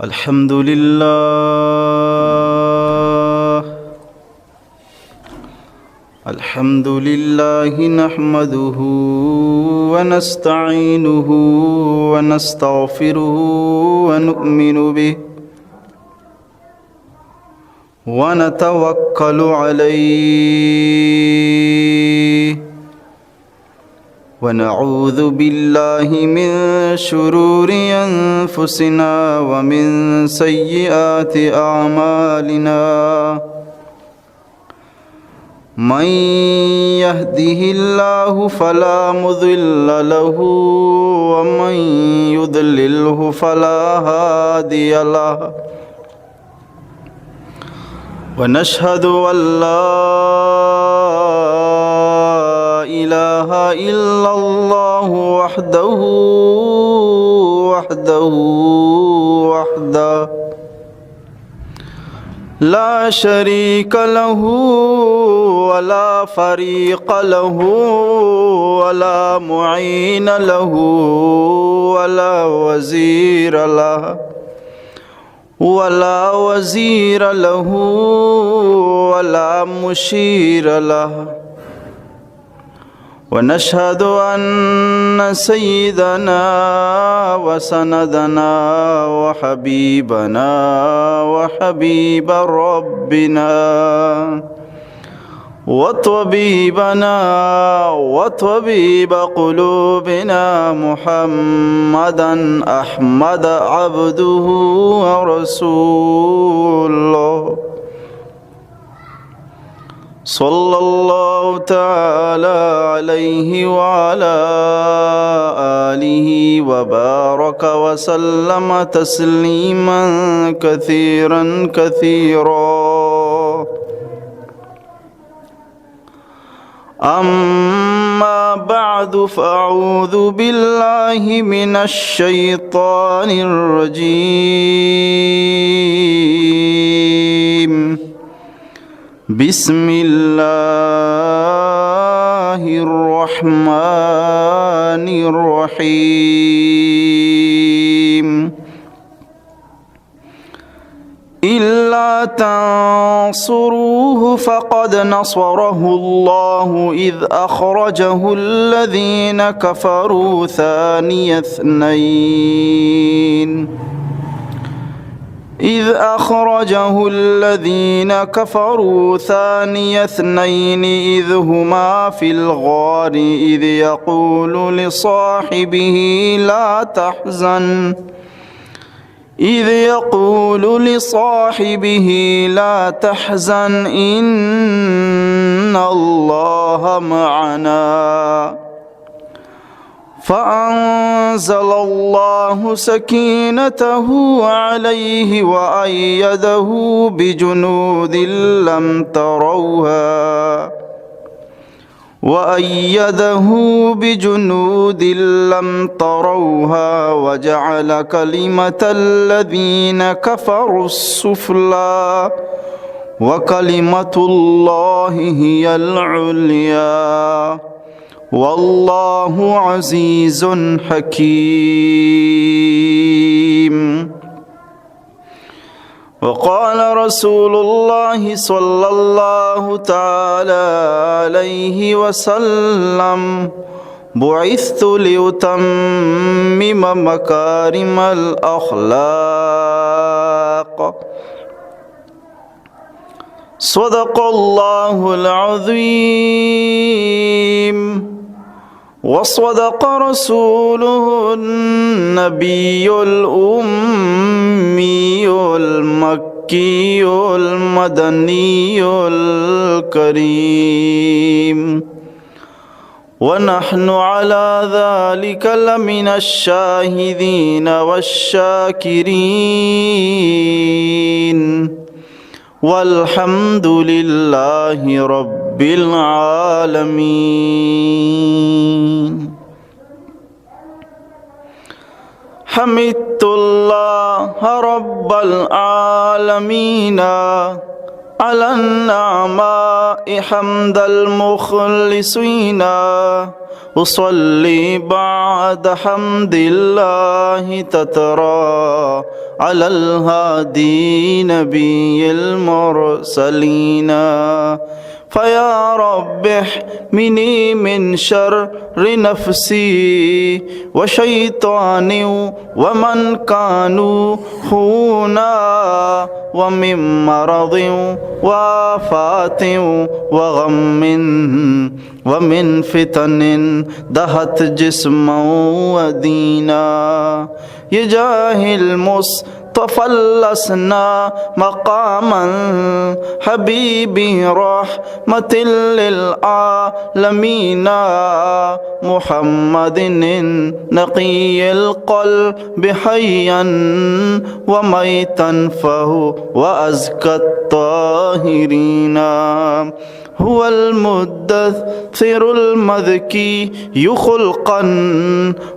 الحمد لله. الحمد لله نحمده ونستعينه ونستغفره ونؤمن به ونتوكل عليه ونعوذ بالله من شرور أنفسنا ومن سيئات أعمالنا. من يهده الله فلا مضل له ومن يضلله فلا هادي له. ونشهد أن لا إله إلا الله وحده، وحده، وحده لا شريك له ولا فريق له ولا معين له ولا وزير له، ولا وزير له ولا مشير له. ونشهد أن سيدنا وسندنا وحبيبنا وحبيب ربنا وطبيبنا وطبيب قلوبنا محمدا أحمد عبده ورسوله، صلى الله تعالى عليه وعلى آله وبارك وسلم تسليما كثيرا كثيرا. أما بعد، فأعوذ بالله من الشيطان الرجيم. بسم الله الرحمن الرحيم. إلا تنصروه فقد نصره الله إذ أخرجه الذين كفروا ثاني اثنين، إذ أخرجه الذين كفروا ثاني اثنين إذ هما في الغار إذ يقول لصاحبه لا تحزن، إذ يقول لصاحبه لا تحزن إن الله معنا، فأنزل الله سكينته عليه وأيده بجنود لم تروها، وأيده بجنود لم تروها وجعل كلمة الذين كفروا السفلى وكلمة الله هي العليا والله عزيز حكيم. وقال رسول الله صلى الله تعالى عليه وسلم: بعثت لأتمم مكارم الأخلاق. صدق الله العظيم. وصدق رسوله النبي الأمي المكي المدني الكريم، ونحن على ذلك لمن الشاهدين والشاكرين. والحمد لله رب العالمين. حمدت الله رب العالمين على النعماء حمد المخلصين. أصلي بعد حمد الله تترى على الهادي نبي المرسلين. فيا رب احمني من شر نفسي وشيطاني ومن كانوا خونا، ومن مرض وآفات وغم، ومن فتن دهت جسما ودينا. يا جاه المصطفى لسنا مقاما حبيبي رحمة للعالمين محمد النقي القلب حيا وميتا فهو أزكى الطاهرين. هو المدثر المذكي خلقا،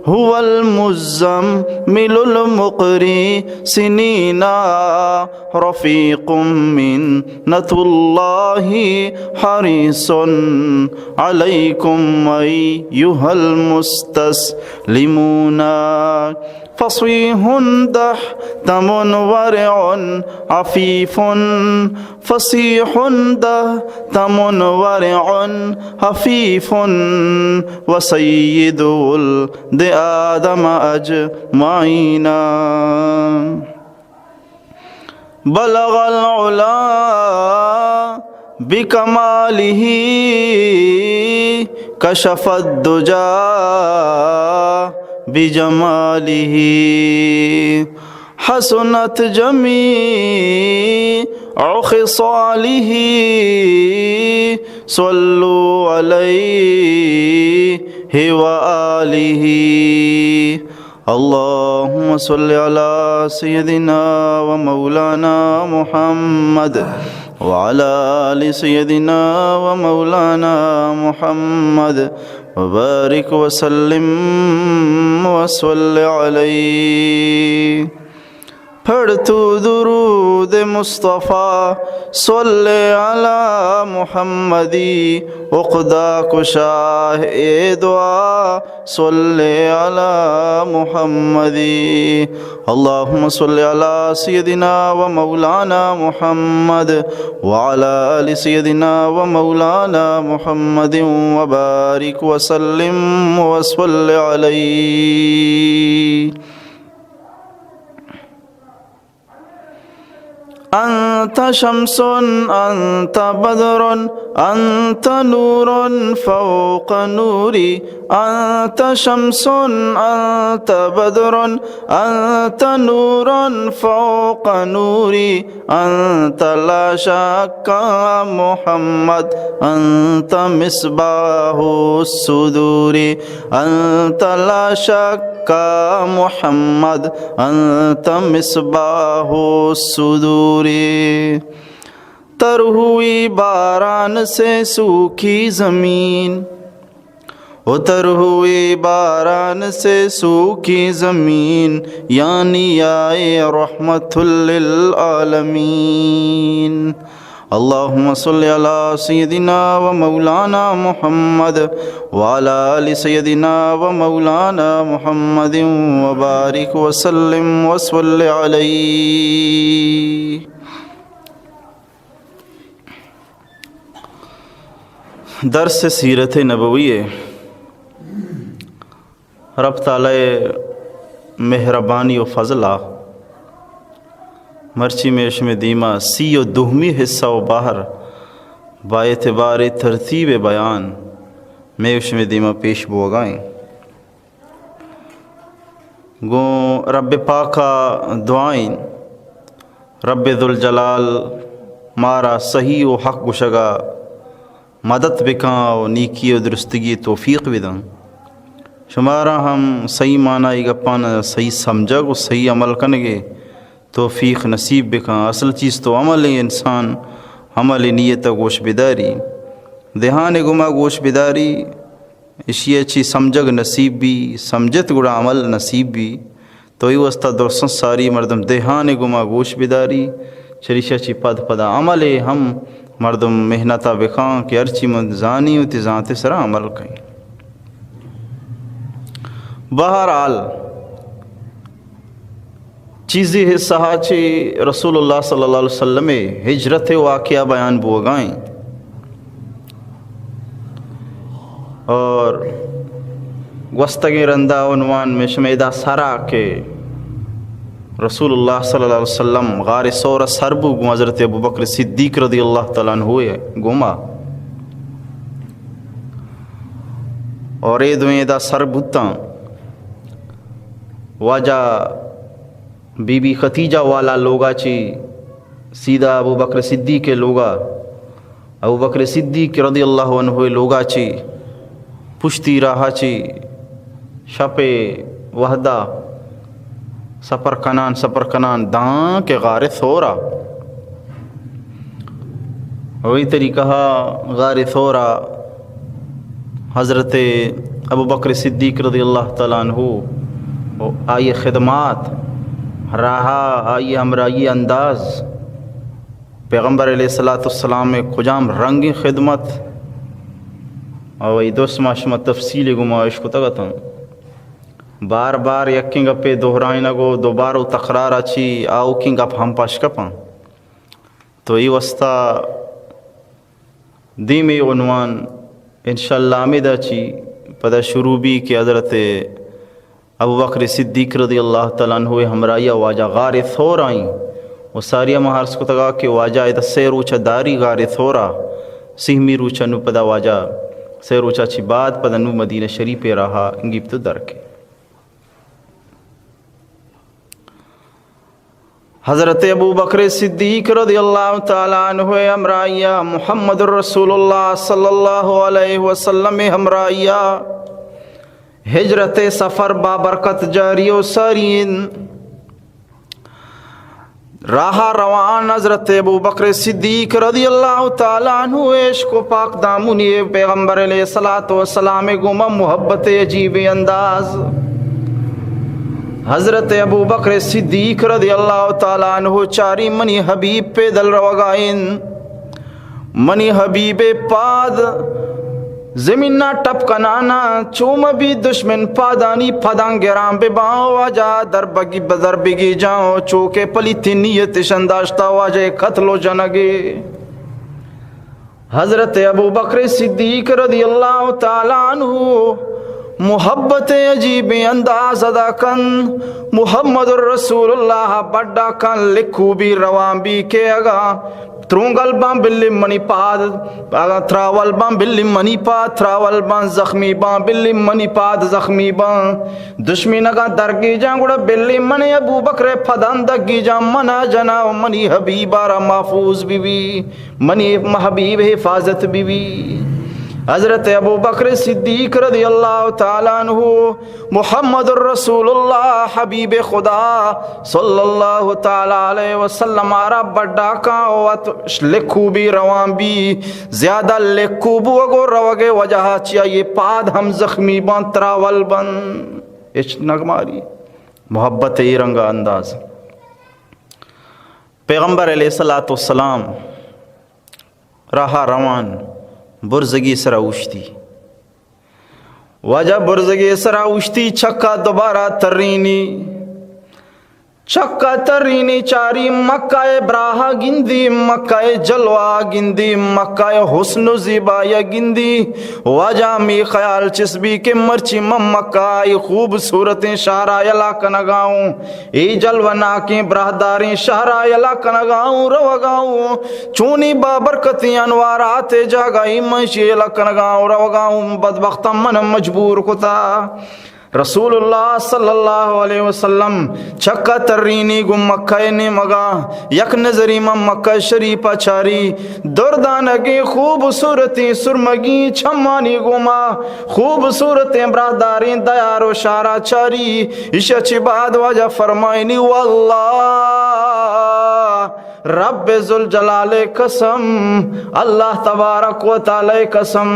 هو المزمل المقري سنينا، رفيق منة الله حريص عليكم أيها المستسلمون. فصيح دهتم ورع عفيف، فصيح دهتم ورع عفيف، وسيد ولد آدم أجمعين. بلغ العلا بكماله، كشف الدجى بجماله، حسنت جميع خصاله، صلوا عليه وآله. اللهم صل على سيدنا ومولانا محمد وعلى آل سيدنا ومولانا محمد وبارك وسلم وصل عليه. پڑھ تو درود مصطفیٰ، صل علی محمدی، عقدہ کشا اے دعا، صل علی محمدی۔ اللهم صل على سيدنا ومولانا محمد وعلى آل سيدنا ومولانا محمد وبارك وسلم وصل عليه. أنت شمس، أنت بدر، أنت نور فوق نوري. أنت شمس، أنت بدر، أنت نور فوق نوري. أنت لا شك محمد، أنت مصباح الصدور. أنت لا شك محمد، أنت مصباح الصدور. تر ہوئی باران سے سوکھی زمین، او تر ہوئی باران سے سوکھی زمین، یعنی آئے رحمت للعالمین۔ اللهم صل على سيدنا ومولانا محمد وعلى آل سيدنا ومولانا محمد وبارك وسلم وصل عليه. درس سیرت نبوی ء۔ رب تعالی ء مہربانی و فضل ء مرچی مئے شمئے دیما سی و دومی حصہ و بہر با اعتبار ترتیب بیان مئے شمئے دیما پیش بوگا ایں۔ گوں رب پاک ء دعائیں، رب ذوالجلال مارا صحیح و حق گوشگا مدد بکاں و نیکی و درستگی توفیق بداں۔ شمارا ہم صحیح معنی گپان صحیح سمجھگ و صحیح عمل کنگے توفیق نصیب بکاں۔ اصل چیز تو عمل ایں، انسان عمل نیت گوش بداری، دھیان گما گوش بداری، اشی ء چی سمجھگ نصیب بی، سمجھت گڑا عمل نصیب بی۔ تو ای واسطہ درسن ساری مردم دھیان گما گوش بداری، چریشا چی پد پدا عملے ہم مردم محنتا بکاں کہ ہرچی من زانی وتی زانتے سرا عمل کئیں۔ بہرحال، چیزی حصہ چی رسول اللہ صلی اللہ علیہ وسلم ہجرت واقعہ بیان بوگائیں۔ اور گوستگیں رندا عنوان میں شمیدا سرا کہ رسول اللہ صلی اللہ علیہ وسلم غار ثور سر بو گوں حضرت ابوبکر صدیق رضی اللہ تعالیٰ عنہ گوما، اور اے دوئیں ادا سر بوتاں۔ واجہ بی بی خدیجہ والا لوگا چی سیدھا ابوبکر صدیق لوگا، ابوبکر صدیق رضی اللہ عنہ لوگا چی پشتی راہ چی شپ وہدا سفر کنان، سفر کنان داں کہ غار ثورا۔ وہی طریقہ غار ثورا حضرت ابوبکر صدیق رضی اللہ تعالیٰ عنہ و آئی خدمات، راہا، آئی ہمراہی انداز، پیغمبر علیہ الصلوۃ والسلام کجام رنگیں خدمت، او ای دوست ما شما تفصیل گما اشکتگ اتاں۔ بار بار یکیں گپے دہرائینگ و دوبار و تکرار چی آؤکیں گپ ہم پش کپاں۔ تو ای واسطہ دیمی عنوان انشاءاللہ ہمیدا چی پدا شروع بی کہ حضرت ابوبکر صدیق رضی اللہ تعالیٰ عنہ ہمراہی واجہ غار ثور آئیں و ساری ما عرض کتگا کہ واجہ ادا سے روچ داری غار ثورا، سیہمی روچ نو پدا واجہ سے روچا چی بعد پدا نو مدینہ شریف راہا گیپت درکے۔ حضرت ابوبکر صدیق رضی اللہ تعالیٰ عنہ ہمراہیا، محمد رسول اللہ صلی اللہ علیہ وسلم ہمراہیا، ہجرت سفر بابرکت جاری و ساری انت۔ راہ روان حضرت ابوبکر صدیق رضی اللہ تعالیٰ عنہ عشق و پاک دامنی پیغمبر علیہ الصلوۃ والسلام گوما محبت عجیب انداز۔ حضرت ابوبکر صدیق رضی اللہ تعالیٰ عنہ چاری منی حبیب پیدل روگائن۔ منی حبیب پاد زمینا ٹپ کنانا، چو مہ بی دشمن پادانی پداں گران بباں، واجہ در بگی بدر بگی جاں، چو کہ پلیتی نیت شنداشتا واجہ قتل و جنگے۔ حضرت ابوبکر صدیق رضی اللہ تعالیٰ عنہ محبت عجیب انداز ادا کن، محمد رسول اللہ بڈا کن لکھو بی روان بی کہ اگا ترونگل باں بلی منی پاد، اگاں تراول باں بلی منی پاد تراول باں، زخمی باں بلی منی پاد زخمی باں۔ دشمن اگاں درگی جاں گڑا بلی من ابوبکر پدان دگی جاں، منا جنا و منی حبیب آرا محفوظ بی بی، منی حبیب حفاظت بی بی۔ حضرت ابوبکر صدیق رضی اللہ تعالیٰ عنہ محمد رسول اللہ حبیب خدا صلی اللہ تعالیٰ علیہ وسلم آرا بڈا کاں وت لکھو بی روان بی، زیادہ لکھو بو اگو روگے وجہ چیا یہ پاد ہم زخمی بان تراول بن اچ نگماری۔ محبت ای رنگ انداز۔ پیغمبر علیہ الصلوۃ والسلام راہ روان برزگی سرا اوشتی۔ واجہ برزگی سرا اوشتی، چکا دوبارہ ترینی۔ چکا ترینی چاری مکہ براہ گندی، مکہ جلوہ گندی، مکہ حسن و زیبائی گندی۔ واجہ می خیال چس بی کہ مرچی من مکہ ای خوبصورتیں شہرا یلا کنگاؤں۔ اے جلوہ ناکیں براہداریں شہرا یلا کنگا اوں روگا اوں۔ چونی بابرکتیں انوارات جاگہ ای من شی یلا کنگا اوں روگا اوں۔ بدبختاں من مجبور کتا۔ رسول اللہ صلی اللہ علیہ وسلم چکا ترینی گوں مکہ نیمگا یک نظری من مکہ شریفا چاری۔ دردانگیں خوبصورتیں سرمگیں چمانی گوما خوبصورتیں براہداریں دیار و شارا چاری۔ ایشا چی بعد واجہ فرمائنی، واللہ رب ذوالجلال قسم، اللہ تبارک و تعالی قسم،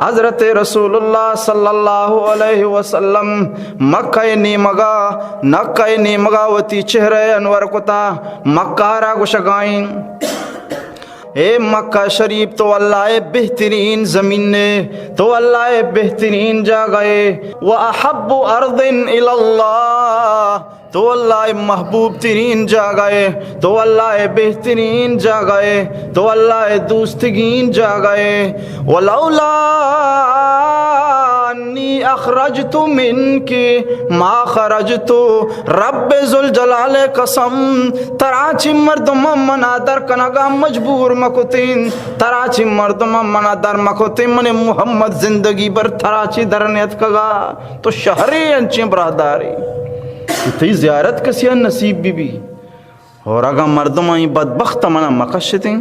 حضرت رسول اللہ صلی اللہ علیہ وسلم مکہ نیمگا، مکہ نیمگا وتی چہرہ انور کتا، مکہ را گوشگائیں، اے مکہ شریف، تو اللہ ءِ بہترین زمین ئے، تو اللہ ءِ بہترین جاگہ ئے، و احب ارض الی اللہ، تو اللہ ءِ محبوب ترین جاگہ ئے، تو اللہ ءِ بہترین جاگہ ئے، تو اللہ ءِ دوستگین جاگہ ئے۔ ولولا انی اخرجت منک ما خرجت، رب ذوالجلال ءِ قسم، ترا چی مردم منا در کنگا مجبور مکتین، ترا چی مردم منا در مکتین، من محمد زندگی بھر ترا چی در نیتکگا۔ تو شہرے انچیں براہدارے کہ تئی زیارت کسی ءَ نصیب بہ بی۔ اور اگاں مردم آئی بدبخت منا مکشتیں،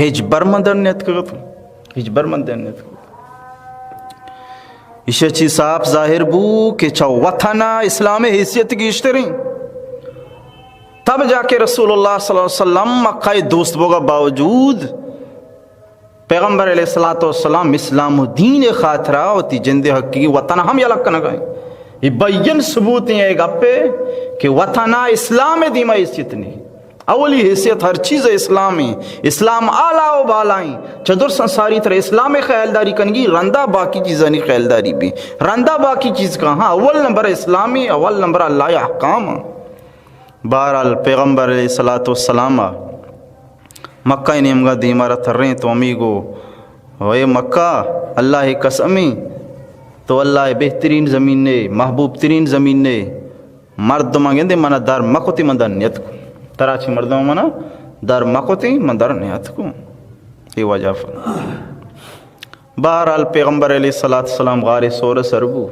ہچبر من در نیتکگت، ہچبر من در نیتکگت۔ ایشی چی صاف ظاہر بو کہ چہ وطن ءَ اسلام ءِ حیثیت گیشتریں۔ تب جا کہ رسول اللہ صلی اللہ علیہ وسلم مکہ ءِ دوست بوگا باوجود پیغمبر علیہ الصلوۃ والسلام اسلام و دین ءِ خاطرا وتی جند ءِ حقیقی وطن ہم یلہ کنگا ایں۔ یہ بین ثبوت ایں اے گپے کہ وطن ءَ اسلام ءِ دیما حیثیت نہیں۔ اولی حیثیت ہر چیز اسلام ایں، اسلام اعلیٰ و بالا ایں۔ چہ درساں ساری تر اسلام ءِ خیالداری کنگی، رندا باقی چیزانی خیالداری بی۔ رندا باقی چیز کا، ہاں، اول نمبر اسلام ایں، اول نمبر اللہ ءِ احکام ایں۔ بہرحال، پیغمبر علیہ الصلوۃ والسلام ءَ مکہ ءِ نیمگا دیما را تریں تو ہمے گو، اے مکہ، اللہ ءِ قسم ایں، تو اللہ ءِ بہترین زمین ئے، محبوب ترین زمین ئے، مردماں گندے منا در مکتی من در نیتکوں، ترا چی مردم منا در مکتی من در نیتکوں۔ اے واجہ فرمائے۔ بہرحال، پیغمبر علیہ الصلوۃ والسلام غار ثور ءَ سر بو۔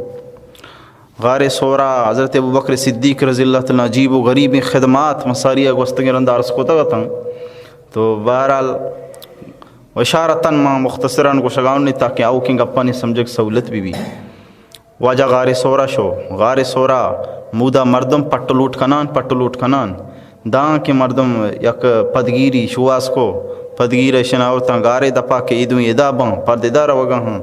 غار ثور ءَ حضرت ابوبکر صدیق رضی اللہ تعالیٰ عنہ عجیب و غریبیں خدمات مساری ءَ گوستگیں رند عرض کتگ اتاں۔ تو بہرحال اشارتاً ما مختصراً گوشگا اوں تاکہ آؤکیں گپانی سمجھگ سہولت بہ بی۔ واجہ غار ثور ءَ شو، غار ثور ءَ مودا مردم پٹ لوٹ کنان، پٹ لوٹ کنان۔ داں کہ مردم یک پدگیری شواز کو، پدگیر ءَ شناورتاں گارے دپا کہ اے دوئیں ادا باں، پد ادا روگا ہاں۔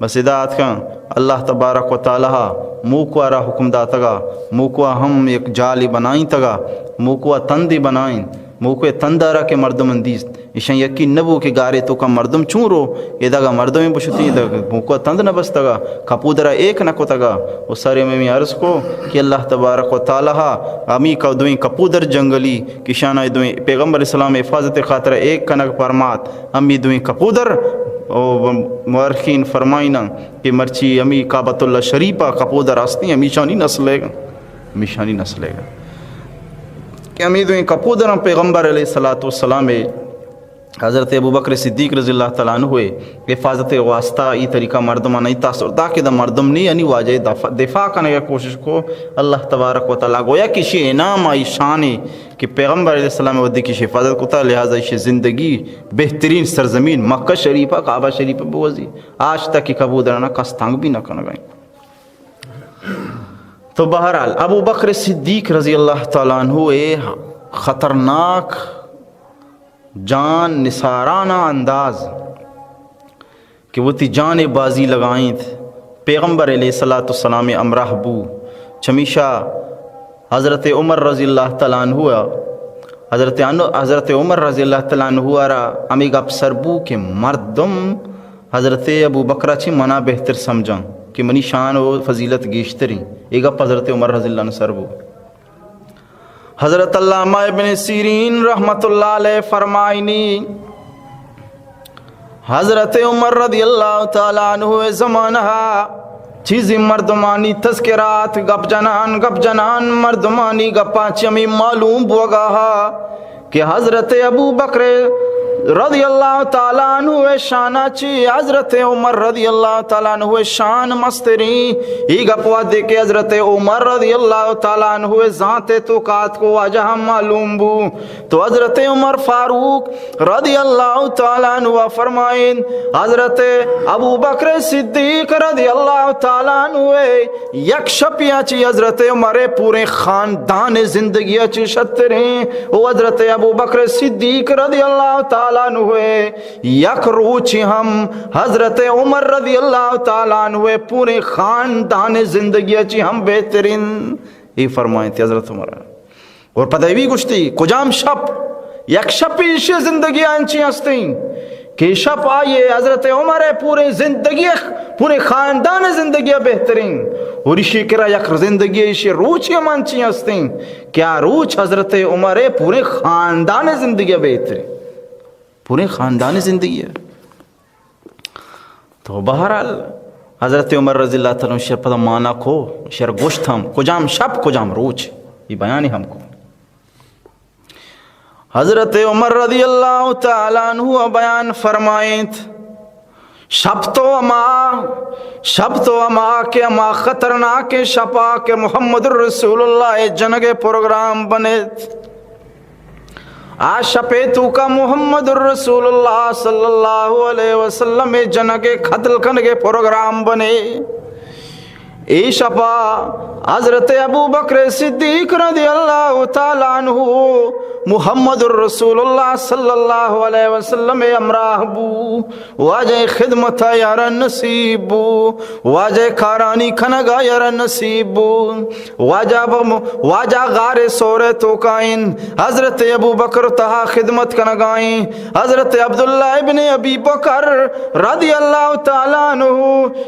بس ادا آتکاں، اللہ تبارک و تعالیٰ موکوا را حکم داتگا، موکوا ہم یک جالے بنائینتگا، موکوا تندے بنائین، موکوئے تندارا کہ مردم دیست، ایشاں یقین نہ بو کہ گارے توکا مردم چون رو، ادا گا مردمے بشتیں، ادا موکوا تند نہ بستگا، کپودرا ایک نہ کتگا۔ و سر ءَ ہمے عرض کو کہ اللہ تبارک و تعالیٰ ہمی کا دوئیں کپودر جنگلی کہ شانا دوئیں پیغمبر اسلام حفاظت خاطر ایک کنگ پرمات، ہمی دوئیں کپودر و مورخین فرمائنا کہ مرچی ہمی کعبۃ اللہ شریف ءَ کپودر ہستیں، ہمیشانی نسل ئے گا، ہمیشانی نسل ئے گا۔ کہ ہمی دوئیں کپودراں پیغمبر علیہ الصلوۃ والسلام ءَ حضرت ابوبکر صدیق رضی اللہ تعالیٰ عنہ ءِ حفاظت ءِ واسطہ ای طریقہ مردماں نہیں تاثر دا کہ دا مردم نہیں، یعنی واجہ دفاع، دفاع کنگ ءِ کوشش کو۔ اللہ تبارک و تعالیٰ گویا کہ ایشی انعام آئی شان ءَ کہ پیغمبر علیہ السلام ءَ وھدے کہ ایشی حفاظت کتا، لہذا ایشی زندگی بہترین سرزمین مکہ شریف ءَ، کعبہ شریف ءَ بوزی۔ آج تک کہ کپودرانا کس تنگ بھی نہ کنگا ایں۔ تو بہرحال ابوبکر صدیق رضی اللہ تعالیٰ عنہ ءِ خطرناک جان نثارانہ انداز کہ وتی جان ءَ بازی لگائینت، پیغمبر علیہ الصلوۃ والسلام ءِ ہمراہ بو۔ چمیشا حضرت عمر رضی اللہ تعالیٰ عنہ ءَ، حضرت انو-، حضرت عمر رضی اللہ تعالیٰ عنہ ءَ را ہمے گپ سر بو کہ مردم حضرت ابوبکر ءَ چہ منا بہتر سمجھاں کہ منی شان و فضیلت گیشتریں۔ اے گپ حضرت عمر رضی اللہ عنہ سر بو۔ حضرت علامہ ابن سیرین رحمت اللہ علیہ فرمائنی، حضرت عمر رضی اللہ تعالیٰ عنہ ءِ زمانہ ءَ چیزی مردمانی تذکرات گپ جنان، گپ جنان مردمانی گپاں چہ ہمے معلوم بوگا کہ حضرت ابوبکر رضی اللہ تعالیٰ عنہ ءِ شان ءَ چہ حضرت عمر رضی اللہ تعالیٰ عنہ ءِ شان مستریں۔ اے گپ وھدے کہ حضرت عمر رضی اللہ تعالیٰ عنہ ءِ زانت ءِ توکا اتک و واجہ ءَ معلوم بو تو حضرت عمر فاروق رضی اللہ تعالیٰ عنہ ءَ فرمائین، حضرت ابوبکر صدیق رضی اللہ تعالیٰ عنہ ءِ یک شپیا چہ حضرت عمر ءِ پوریں خاندان ءِ زندگی ءَ چہ شتریں۔ و حضرت ابوبکر صدیق رضی اللہ تعالیٰ تعالیٰ عنہ ءِ یک روچے ہم حضرت عمر رضی اللہ تعالیٰ عنہ ءِ پوریں خاندان ءِ زندگی ءَ چی ہم بہترین، اے فرمائینتی حضرت عمر۔ اور پدا اے بھی گوشتی، کجام شپ، یک شپے ایشی زندگی ءَ انچیں ہستیں کہ شپ آئی ءِ، حضرت عمر ءِ پوریں زندگی ءِ، پوریں خاندان ءِ زندگی ءَ بہتریں۔ اور ایشی کرا یک زندگی، ایشی روچے ہم انچیں ہستیں کہ آ روچ حضرت عمر ءِ پوریں خاندان ءِ زندگی ءَ بہتریں، پوریں خاندان ءِ زندگی ءَ۔ تو بہرحال حضرت عمر رضی اللہ تعالیٰ عنہ شر پدا مانا کو، شر گوشت ہم، کجام شپ کجام روچ، اے بیان ہم کو۔ حضرت عمر رضی اللہ تعالیٰ عنہ بیان فرمائیت، شپ تو ہما، شپ تو ہما کہ ہما خطرناکیں شپا کہ محمد رسول اللہ ءِ جنگ ءِ پروگرام بنیت۔ آ شپے توکا محمد رسول اللہ صلی اللہ علیہ وسلم ءِ جنگ ءِ قتل کنگ ءِ پروگرام بنے۔ اے شپا حضرت ابوبکر صدیق رضی اللہ تعالیٰ عنہ محمد رسول اللہ صلی اللہ علیہ وسلم ءِ ہمراہ بو۔ واجہ ءِ خدمت ءَ یارا نصیب بو، واجہ ءِ کارانی کنگ ءَ یارا نصیب بو۔ واجہ بم-، واجہ غار ثور ءِ توکا ایں، حضرت ابوبکر تہا خدمت کنگا ایں۔ حضرت عبداللہ ابن ابی بکر رضی اللہ تعالیٰ عنہ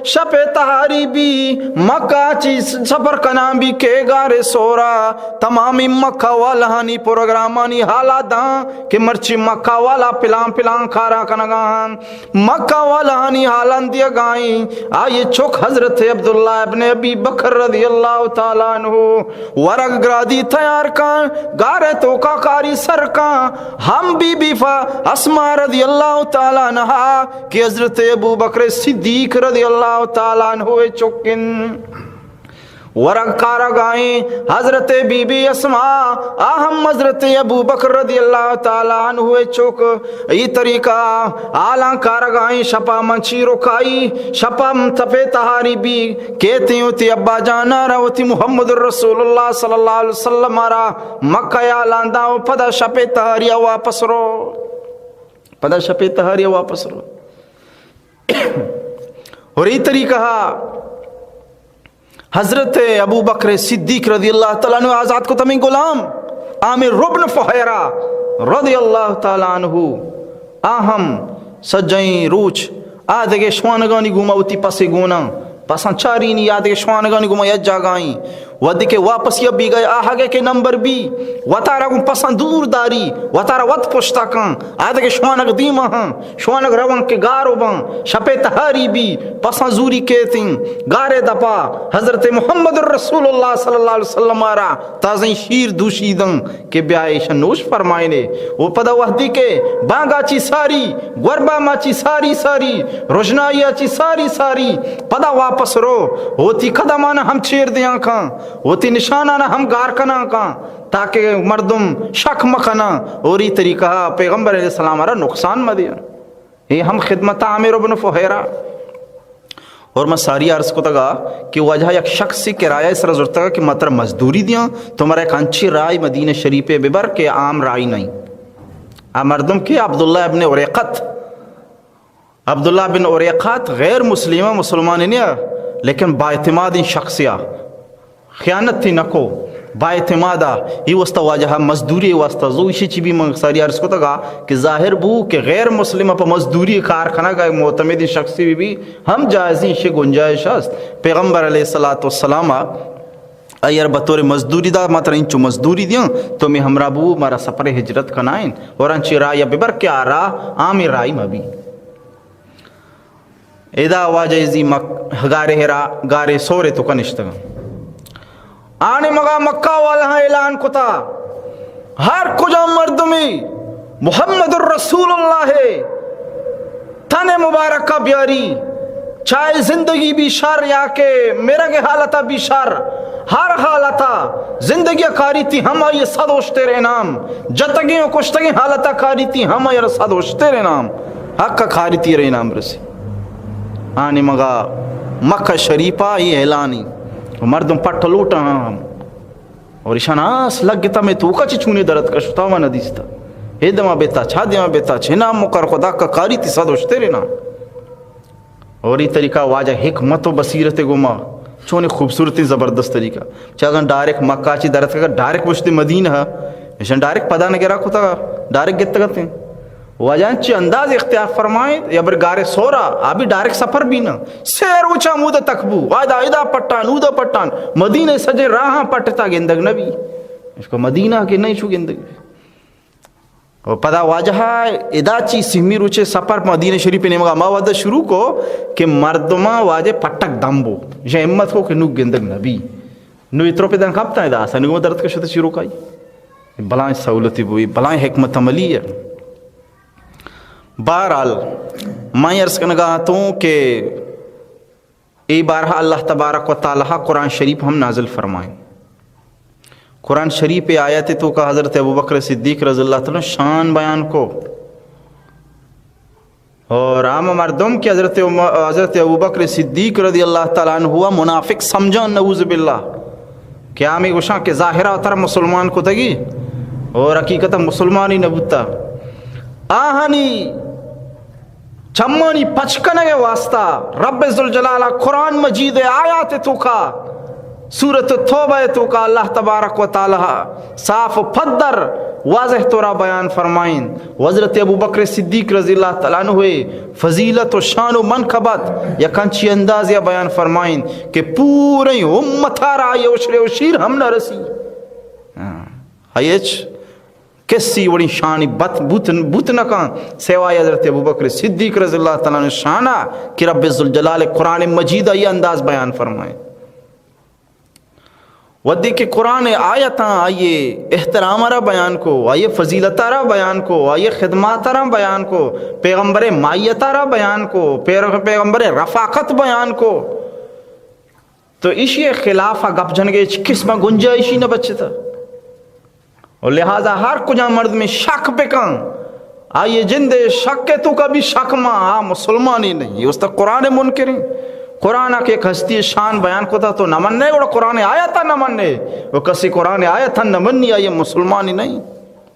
شپ ءِ تہاری بی، مکہ چی سفر کنان بی کہ غار ثورا تمامی مکہ والہانی پروگرامانی حالا داں کہ مرچی مکہ والا پلان پلان کارا کنگا ایں۔ مکہ والہانی حالان دیگائیں۔ آئی چک حضرت عبداللہ ابن ابی بکر رضی اللہ تعالیٰ عنہ ورگ گرادی تیار کن، غار ءِ توکا کاری سر کن۔ ہم بی بی ف-، اسماء رضی اللہ تعالیٰ عنہا کہ حضرت ابوبکر صدیق رضی اللہ تعالیٰ عنہ ءِ چک ایں۔ ورگ کارگائیں۔ حضرت بی بی اسماء، آ ہم حضرت ابوبکر رضی اللہ تعالیٰ عنہ ءِ چک۔ اے طریقہ حالاں کارگائیں۔ شپا من چی رکائی، شپا من تپے تہاری بی، کیتیں وتی ابا جانا را، وتی محمد رسول اللہ صلی اللہ علیہ وسلم ءَ را مکہ ءَ حالاں داں و پدا شپے تہاری ءَ واپس رو، پدا شپے تہاری ءَ واپس رو۔ اور اے طریقہ حضرت ابوبکر صدیق رضی اللہ تعالیٰ عنہ آزاد کت ہمیں غلام عامر ابن فہیرہ رضی اللہ تعالیٰ عنہ۔ آ ہم سجہیں روچ آ دگہ شوانگانی گوما وتی پس گوناں، پساں چارینی، آ دگہ شوانگانی گوما یک جاگاہیں۔ وھدے کہ واپسی ءَ بیگا آہگے کہ نمبر بی، وتارا گوں پساں دور داری، وتارا وت پشتا کن، آ دگہ شوانگ دیما ہاں۔ شوانگ روان کہ گار و بان، شپے تہاری بی، پساں زوری کیتیں، گارے دپا حضرت محمد رسول اللہ صلی اللہ علیہ وسلم ءَ را تازیں شیر دوشی دن کہ بیا ایشاں نوش فرمائینے۔ و پدا وھدے کہ بانگا چی ساری، گوربا ما چی ساری ساری، رژنائی ءَ چی ساری ساری، پدا واپس رو، وتی قدمانا ہم چیر دیاں کن، وتی نشانانا ہم گار کناں کن، تاکہ مردم شک مکناں، اور اے طریقہ پیغمبر علیہ السلام ءَ را نقصان مہ دیاں۔ اے ہم خدمت عامر ابن فہیرہ۔ اور من ساری عرض کتگا کہ واجہ یک شخصی کرایہ سر زرتگا کہ من ترا مزدوری دیاں، تو مرا یک انچیں راہے مدینہ شریف ءَ ببر کہ عام راہے نہ ایں۔ آ مردم کہ عبداللہ ابن اریقط، عبداللہ بن اریقط غیر مسلم، مسلمان نیا، لیکن با اعتمادیں شخصے آ۔ خیانت تی نکو، با اعتمادا، ای واسطہ واجہ مزدوری واسطہ زو، ایشی چی بھی من ساری عرض کتگا کہ ظاہر بو کہ غیر مسلم پہ مزدوری کار کنگا معتمدیں شخصی بھی، بھی ہم جائزیں، ایشی گنجائش است۔ پیغمبر علیہ الصلوۃ والسلام آئی ءَ را بطور مزدوری دا، ما ترا انچو مزدوری دیاں، تو میں ہمراہ بو، مارا سفر ہجرت کنائیں اور انچی راہ یا ببر کہ آ راہ عام راہی مبی۔ ادا واجہ زی مک-، گارے ہرا، گارے سورے تو کنشتگاں۔ آنے مگا مکہ والا اعلان کتا، ہر کجا مردمی محمد رسول اللہ تن مبارکہ بیاری، چاہے زندگی بھی شر یا کہ مرگ حالتا بھی شر، ہر حالتا زندگی کاری تی ہم آئی صد اشتر انعام، جتگیں و کشتگیں حالتا کاری تی ہم آئی صد اشتر انعام۔ حق کاری تی رے نام رسی۔ آنی مگا مکہ شریفا ای اعلانی۔ و مردم پٹ لوٹا ہم۔ اور ایشان آس لگتا میں توکا چی چونے درد کشتا و ندیستا۔ اے دما بیتا، چا دما بیتا، چنا مکر خدا کا کاری تی صد اشترے نا۔ اور یہ طریقہ واجہ حکمت و بصیرت گوما، چونی خوبصورتی زبردست طریقہ۔ چا اگر ڈائریکٹ مکہ چی درت کا، ڈائریکٹ پشت مدینہ، ایشان ڈائریکٹ پدا نگرا کتا، ڈائریکٹ گت گتے۔ واجہ چی انداز اختیار فرمائیں، یا بر گارے سورا، آ بھی ڈائریکٹ سفر بھی نہ۔ سیر اوچا مود تکبو، واجہ ادا پٹان، اودا پٹان، مدینہ سجے راہاں پٹتا گندگ نبی۔ اس کو مدینہ کے نہیں چھو گندگ۔ و پدا واجہ ادا چی سیمی روچے سفر مدینہ شریف نیمگا ما وعدہ شروع کو کہ مردماں واجہ پٹک دم بو، یہ ہمت کو کہ نو گندگ نبی۔ نو اترو پہ دن کپتا ادا سنگو درد کشت شروع کائی۔ بلائیں سہولتی بوئی، بلائیں حکمت عملی ہے۔ بہرحال، میں عرض کنگا تو کہ اے بارہ اللہ تبارک و تعالی قرآن شریف ہم نازل فرمائیں۔ قرآن شریف آیت تو کا حضرت ابوبکر صدیق رضی اللہ تعالی عنہ شان بیان کو۔ اور عام مردم کہ حضرت عمر، حضرت ابوبکر صدیق رضی اللہ تعالی عنہ ہوا منافق سمجھان، نعوذ باللہ، کہ آمی گوشاں کہ ظاہرہ تر مسلمان کتگی اور حقیقت مسلمانی نبوتا۔ آہانی چمانی پچ کنگ واسطہ رب ذوالجلال قرآن مجید آیات توکا، سورۃ التوبہ توکا اللہ تبارک و تعالی صاف و پدر واضح طورا بیان فرمائیں۔ حضرت ابوبکر صدیق رضی اللہ تعالی عنہ فضیلت و شان و منقبت یک انچی اندازیا بیان فرمائیں کہ پورے امتا را آئی اشرے و شیر ہم نہ رسی۔ ہاں۔ ہیچ کسی وڑیں شانی بت بوت، بوت نہ کن سوائے حضرت ابوبکر صدیق رضی اللہ تعالی عنہ شانا کہ رب ذوالجلال قرآن مجید آئی انداز بیان فرمائے۔ ودی کہ قرآن آیتاں آئی احترام را بیان کو، آئی فضیلت را بیان کو، آئی خدمات را بیان کو، پیغمبر مائیت را بیان کو، پیر-، پیغمبر رفاقت بیان کو، تو ایشی خلاف گپ جنگے ہچ قسم گنجائشی نہ بچتا۔ و لہذا ہر کجا مردمے شک بکن، آئی جندے شک توکا بھی شک ما، آ مسلمانی نہیں۔ است قرآن منکریں۔ قرآن کہ یک ہستی شان بیان کتا تو نہ مننے، گڑا قرآن آیتا نہ مننے۔ و کسی قرآن آیتا نہ منی، آئی مسلمانی نہیں۔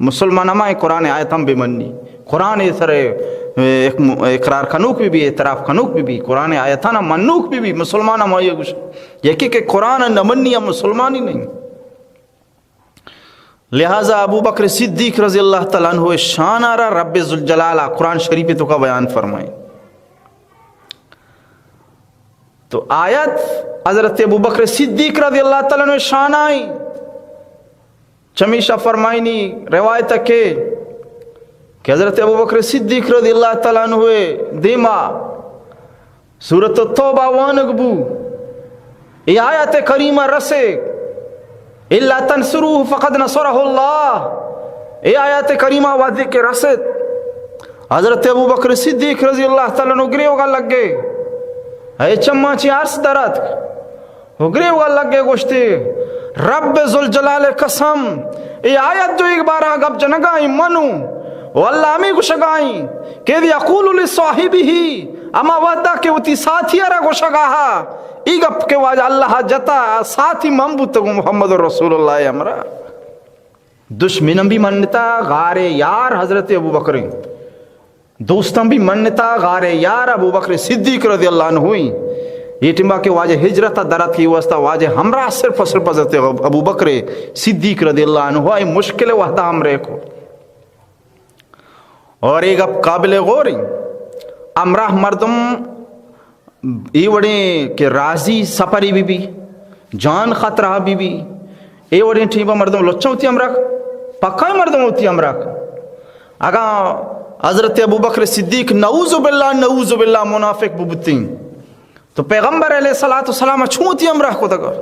مسلمان ہمائیں قرآن آیت ہم بہ منی۔ قرآن سر، اے، اقرار کنوک بھی بھی، اعتراف کنوک بھی بھی، قرآن آیتانا منوک بھی بھی، مسلمان ہمائی گوش۔ یکی کہ قرآن نہ منی، ہم مسلمانی نہیں۔ لہذا ابوبکر صدیق رضی اللہ تعالی عنہ شان را رب ذوالجلال قرآن شریف توکا بیان فرمائیں۔ تو آیت حضرت ابوبکر صدیق رضی اللہ تعالی عنہ شان آئی۔ چمیشا فرمائنی روایت کہ، کہ حضرت ابوبکر صدیق رضی اللہ تعالی عنہ دیما سورۃ التوبہ وانگ بو۔ اے آیت کریمہ رسے، الا تنصروه فقد نصره الله۔ اے آیت کریمہ وحدی کہ رسد، حضرت ابوبکر صدیق رضی اللہ تعالی عنہ گریوگا لگے، اے چماں چی ارس دراتک۔ و گریوگا لگے گوشتے، رب ذوالجلال قسم، اے آیت جو ایک بارا گپ جنگا ای منو، و اللہ ہمیں گوشگا ای کہ اذ یقول لصاحبہ، اما وحدہ کہ وتی ساتھی را گوشگا ہا، ای گپ کہ واجہ اللہ جتا، ساتھی من بوتگوں محمد رسول اللہ امرا۔ دشمنم بھی منتا غار یار حضرت ابوبکر۔ دوستاں بھی منتا غار یار ابوبکر صدیق رضی اللہ عنہ ہوئی۔ یہ ٹیما کہ واجہ ہجرت درات کی واسطہ واجہ ہمراہ صرف اور صرف حضرت ابوبکر صدیق رضی اللہ عنہ آئی مشکل وحدہ ہمراہ کو۔ اور ایک اب قابل غور ہیں، ہمراہ مردم ای وڑیں کہ راضی سپری بی بی، جان خطرہ بی بی، ای وڑیں ٹیما مردم لچہ ہوتی ہمراہ، پکائیں مردم ہوتی ہمراہ۔ اگاں حضرت ابوبکر صدیق نعوذ باللہ، نعوذ باللہ منافق ببتیں، تو پیغمبر علیہ الصلوۃ والسلام چون ہوتی ہمراہ کو دگا؟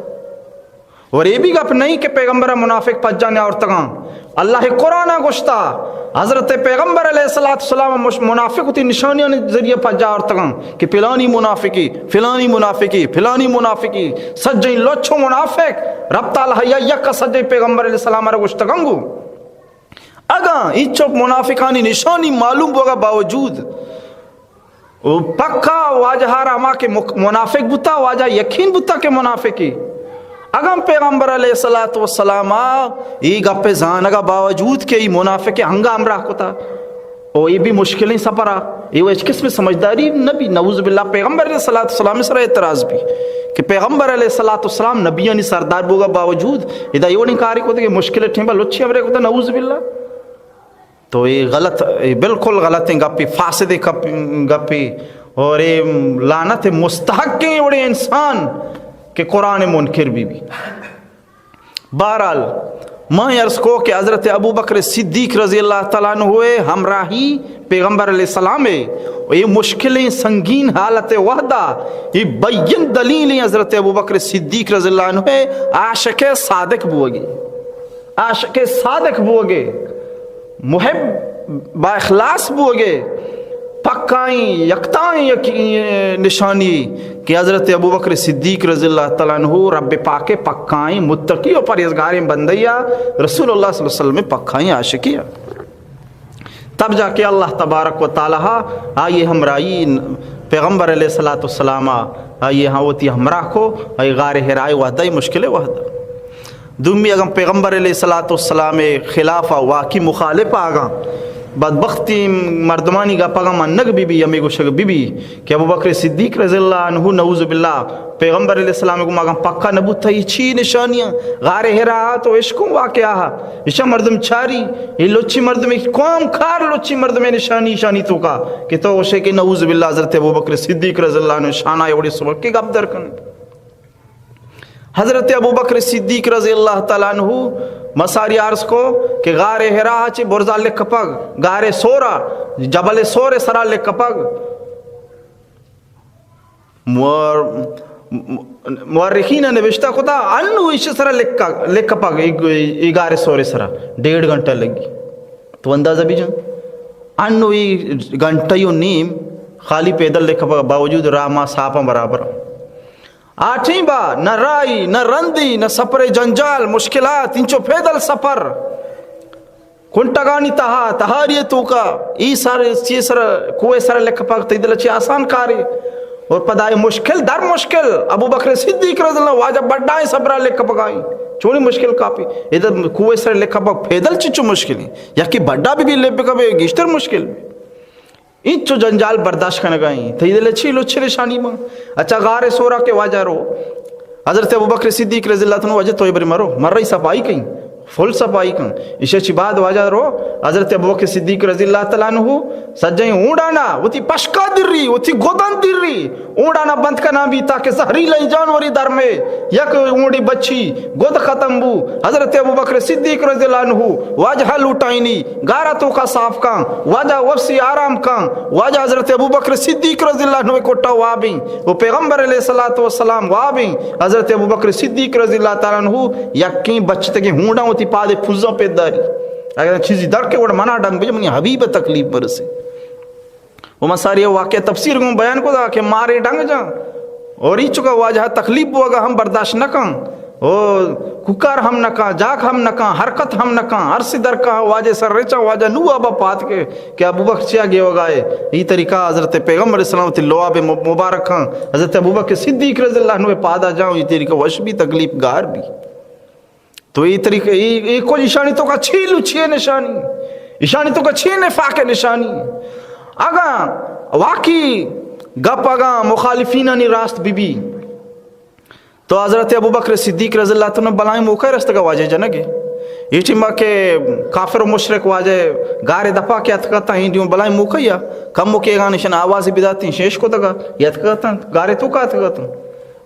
اور اے بھی گپ نہیں کہ پیغمبر منافق پجا نیاورتگاں۔ اللہ قرآن گوشتا، حضرت پیغمبر علیہ الصلوۃ والسلام مش-، منافق ہوتی نشانیاں ذریعہ پجا آورتگاں کہ پلانی منافقی، پلانی منافقی، پلانی منافقی، سجیں لچو منافق، رب تعالی یا یک سجیں پیغمبر علیہ السلام را گوشتگاں گو۔ اگاں ایچو منافقانی نشانی معلوم بوگا باوجود و پکا واجہ را ہما کہ مک-، منافق بوتا، واجہ یقین بوتا کہ منافقی۔ اگاں پیغمبر علیہ الصلوۃ والسلام ءَ اے گپ ءِ زانگ ءِ باوجود کہ اے منافق ءَ ہنگا ہمراہ کتا، او اے بھی مشکلیں سفر ءَ، اے وَ ہچ قسم سمجھداری نہ بی۔ نعوذ باللہ، پیغمبر علیہ الصلوۃ والسلام ءِ سرا اعتراض بی کہ پیغمبر علیہ الصلوۃ والسلام نبیانی سردار بوگا باوجود ادا اے وڑیں کارے کتا کہ مشکل ءِ ٹیم ءَ لچی ہمراہ کتا، نعوذ باللہ۔ تو اے غلط، اے بالکل غلطیں گپے، فاسدیں گپ-، گپے، اور اے لعنت مستحقیں وڑیں انسان کہ قرآن منکر بی بی۔ بہرحال، ما عرض کو کہ حضرت ابوبکر صدیق رضی اللہ تعالیٰ عنہ ءِ ہمراہی پیغمبر علیہ السلام ءِ اے مشکلیں سنگین حالت ءِ وہدا، اے بین دلیلیں حضرت ابوبکر صدیق رضی اللہ عنہ ءِ عاشق صادق بوگی۔ عاشق صادق بوگے، محب با اخلاص بوگے، پکائیں یکتائیں یک نشانی کہ حضرت ابوبکر صدیق رضی اللہ تعالیٰ عنہ رب پاک ءِ پکائیں متقی و پرہیزگاریں بندے یا رسول اللہ صلی اللہ علیہ وسلم ءِ پکائیں عاشقی یا۔ تب جا کہ اللہ تبارک و تعالیٰ آئی ہمراہی، پیغمبر علیہ الصلوۃ والسلام آئی ہاں وتی ہمراہ کو، آئی غار حرا ءِ وہدا، مشکل ءِ وہدا۔ دومی، اگاں پیغمبر علیہ الصلوۃ والسلام ءِ خلاف ءَ واقعی مخالف آگاں بدبختی مردمانی گپ اگاں منگ بی بی، ہمے گوشگ بی بی کہ ابوبکر صدیق رضی اللہ عنہ نعوذ باللہ پیغمبر علیہ السلام ءِ گوما اگاں پکا نہ بوتا، اے چی نشانیاں؟ غار حرا تو اشکوں واقعہ، ایشاں مردم چاری، اے لچی مردم، اے قوم کار لچی مردم ءِ نشانی ایشانی توکا کہ تو گوشے کہ نعوذ باللہ حضرت ابوبکر صدیق رضی اللہ عنہ شان ءَ اے وڑیں سبکیں گپ در کنے۔ حضرت ابوبکر صدیق رضی اللہ تعالیٰ عنہ مساری عرض کو کہ غار حرا چہ برزا لکپگ، غار ثور ءَ، جبل ثور ءِ سرا لکپگ۔ مور-، مورخین نوشتہ کتا، انو ایش سرا لکا-، لکپگ، اے، اے غار ثور ءِ سرا ڈیڑھ گھنٹہ لگی۔ تو اندازہ بجن، انو اے گھنٹہ و نیم خالی پیدل لکپگ باوجود راہ ما ساپاں برابر۔ آ ٹیم با نہ راہی، نہ رندی، نہ سپر جنجال، مشکلات، انچو پیدل سفر۔ کنٹگانی تہا، تہاری توکا، ای سر، چی سر، کوہ سر لکپگ تئی دل چی آسان کارے۔ اور پدا اے مشکل در مشکل، ابوبکر صدیق رضی اللہ، واجہ بڈائیں سبرا لکپگائیں۔ چونی مشکل کافی۔ ادھر کوہ سر لکپگ پیدل چچو مشکل ہے۔ یکی بڈا بھی، بھی لکپگ بھی گیشتر مشکل بھی۔ انچو جنجال برداشت کنگا ایں۔ تئی دل چی لچ نشانی ما؟ اچھا، غار ثورا کہ واجہ رو، حضرت ابوبکر صدیق رضی اللہ تعالیٰ عنہ واجہ تو ابر مرو، مر رہی صفائی کہیں، فل صفائی کن۔ ایشی چی بعد واجہ رو، حضرت ابوبکر صدیق رضی اللہ تعالیٰ عنہ سجیں اونڈانا وتی پشکا دری، وتی گدن دری، اونڈانا بند کنا بھی تاکہ زہریلہ جانوری در میں یک اونڈی بچی گد ختم بو۔ حضرت ابوبکر صدیق رضی اللہ عنہ واجہ لوٹائینی، گارا توکا صاف کن، واجہ وپسی آرام کن، واجہ حضرت ابوبکر صدیق رضی اللہ عنہ کٹا وابیں، و پیغمبر علیہ الصلوۃ والسلام وابیں، حضرت ابوبکر صدیق رضی اللہ تعالیٰ عنہ یکیں بچتگیں ہونڈاں وتی پادے پھزاں پہ داری۔ اگر چیزی در کے وڑ منا ڈنگ بجے، منی حبیب تکلیف برسے۔ و من ساری واقعہ تفسیر گوں بیان کو دا کہ مارے ڈنگ جاں اور ای چکا واجہ تکلیف بو اگا ہم برداشت نہ کن۔ او کوکار ہم نہ کن، جاک ہم نہ کن، حرکت ہم نہ کن، ہر سی در کا واجہ سر رچا، واجہ نو ابا پات کے کہ ابوبکر چیا گیوگا ہے۔ ای طریقہ حضرت پیغمبر اسلام تی لواب مبارک ہاں، حضرت ابوبکر صدیق رضی اللہ عنہ پادا جاں، ای طریقہ وش بھی تکلیف گار بھی۔ تو اے طریقہ، اے، اے کچھ ایشانی توکا چی لچی نشانی، ایشانی توکا چی نفاق نشانی۔ اگاں واقعی گپ اگاں مخالفینانی راست بی بی، تو حضرت ابوبکر صدیق رضی اللہ تعالیٰ عنہ بلائیں موقع رستگا واجہ جنگے۔ اے ٹیما کہ کافر و مشرک واجہ گارے دپا کہ اتکتا، ایں دیوں بلائیں موقع یا کم موقع گان ایشان آواز بداتیں، شیش کو تگا، اتکتا، گارے توکا اتکتا۔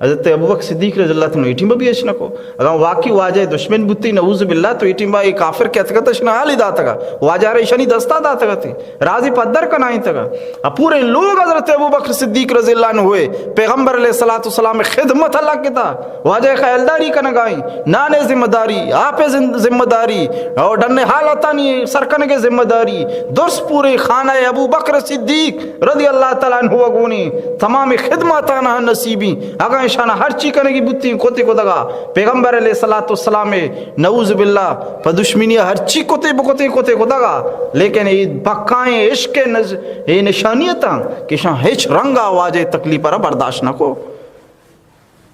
حضرت ابوبکر صدیق رضی اللہ تعالیٰ عنہ اے ٹیم بھی اش نہ کو۔ اگاں واقعی واجہ دشمن بوتی، نعوذ باللہ، تو اے ٹیم با اے کافر کہ اتکت اش نہ حالی داتگا۔ واجہ را ایشانی دستا داتگا تے۔ راضی پدر کنائیں تگا۔ ا پورے لوگ حضرت ابوبکر صدیق رضی اللہ عنہ ہوئے۔ پیغمبر علیہ الصلوۃ والسلام خدمت لگتا۔ واجہ خیالداری کنگائیں۔ نانے ذمہ داری، آپے ذم-، ذمہ داری، اور ڈنے حالتانی سرکنگے ذمہ داری۔ درس پورے خانہ ابوبکر صدیق رضی اللہ تعالیٰ عنہ گونی تمام خدمت آنہا نصیبی۔ اگاں اشانا ہرچی کنگی بوتی کتے کتگا، پیغمبر علیہ الصلوۃ والسلام نعوذ باللہ پہ دشمنی ہرچی کتے بکتے کتے کتگا، لیکن اے پکائیں عشق نز-، اے نشانیتاں کہ اشاں ہچ رنگا واجہ تکلیف را برداشت نہ کو۔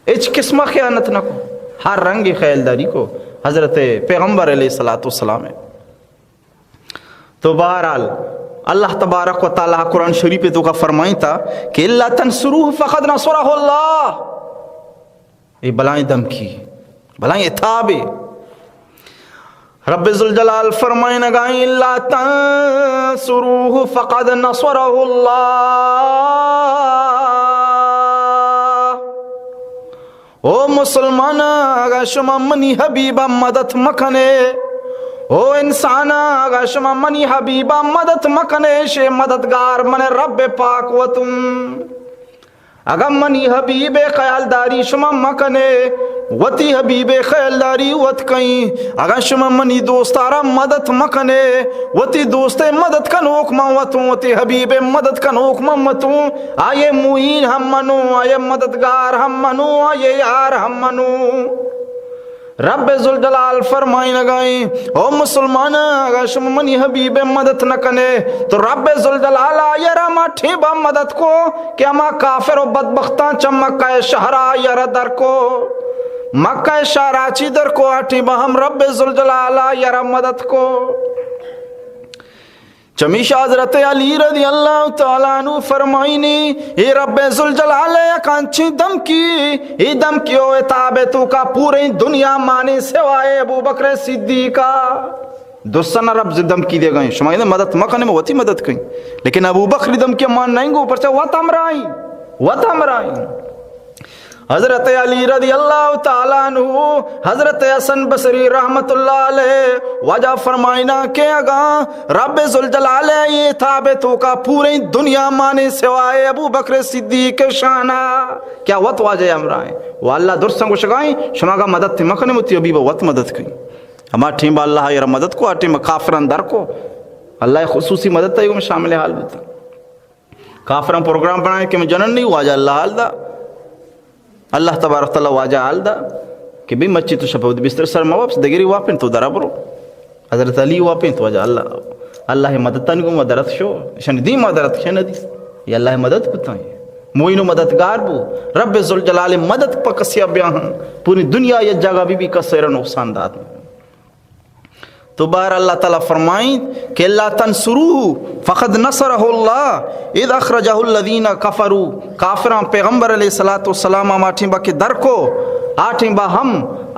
ہچ قسم خیانت نہ کو۔ ہر رنگی خیالداری کو حضرت پیغمبر علیہ الصلوۃ والسلام ہے۔ تو بہرحال، اللہ تبارک و تعالی قرآن شریف توکا فرمائتا کہ الا تنصروه فقد نصره اللہ۔ اے بلائیں دھمکی، بلائیں عتابے۔ رب ذوالجلال فرمائنگائیں، الا تنصروه فقد نصره اللہ۔ او مسلماناں، اگاں شما منی حبیبا مدد مکنے، او انساناں، اگاں شما منی حبیبا مدد مکنے، شے مددگار من رب پاک وتوں۔ اگاں منی حبیب خیالداری شما مکنے، وتی حبیب خیالداری وت کئیں۔ اگاں شما منی دوستارا مدد مکنے، وتی دوست مدد کنوک من وتوں، وتی حبیب مدد کنوک من وتوں۔ آئیے معین ہم منوں، آئیے مددگار ہم منوں، آئیے یار ہم منوں۔ رب ذوالجلال فرمائنگائیں، او مسلماناں، اگاں شما منی حبیب مدد نہ کنے، تو رب ذوالجلال آئیرا ہما ٹیمبا مدد کو کہ ہما کافر و بدبختاں چہ مکہ شہرا آئیرا در کو، مکہ شہرا چی در کو، آ ٹیمبا ہم رب ذوالجلال آئیرا مدد کو۔ چمیشا حضرت علی رضی اللہ تعالی عنہ فرمائنی، اے رب ذوالجلال یک انچیں دھمکی، اے دھمکی و عتاب توکا پوریں دنیا مانے سوائے ابوبکر صدیقا۔ درستاں رب ز دھمکی دیگائیں، شما ادا مدد مکنے، ما وتی مدد کئیں۔ لیکن ابوبکر دھمکی مان نہ گو، پرچا وت ہمراہیں، وت ہمراہیں۔ حضرت علی رضی اللہ تعالی عنہ، حضرت حسن بصری رحمت اللہ علیہ واجہ فرمائنا کہ اگاں رب ذوالجلال اے عتاب توکا پوریں دنیا مانے سوائے ابوبکر صدیق شانا، کیا وت واجہ ہمراہیں؟ و اللہ درستاں گوشگائیں، شما اگاں مدد مکنے، وتی حبیب وت مدد کئیں۔ ہما ٹیمبا اللہ آئیرا مدد کو، آ ٹیمبا کافراں در کو۔ اللہ خصوصی مدد تئی گوما شامل حال بوتا۔ کافراں پروگرام بنائیں کہ من جنن نہیں، واجہ اللہ حال دا۔ اللہ تبارک تعالی واجہ حال دا کہ بی مچی تو شپ بستر سر ما واپس دگری واپن تو درا برو۔ حضرت علی واپن تو واجہ اللہ، اللہ مدد تن گو ما درت شو، شن دی ما درت شن دی۔ یا اللہ مدد کتا ہے۔ معین و مددگار بو۔ رب ذوالجلال مدد پا کسیا بیاہاں، پوری دنیا یک جاگہ بی بی کسے را نقصان دات۔ تو بہر اللہ تعالی فرمائیں کہ الا تنصروه فقد نصره اللہ اذ اخرجه الذين كفروا۔ کافراں پیغمبر علیہ الصلوۃ والسلام ہما ٹیمبا کہ در کو، آ ٹیمبا ہم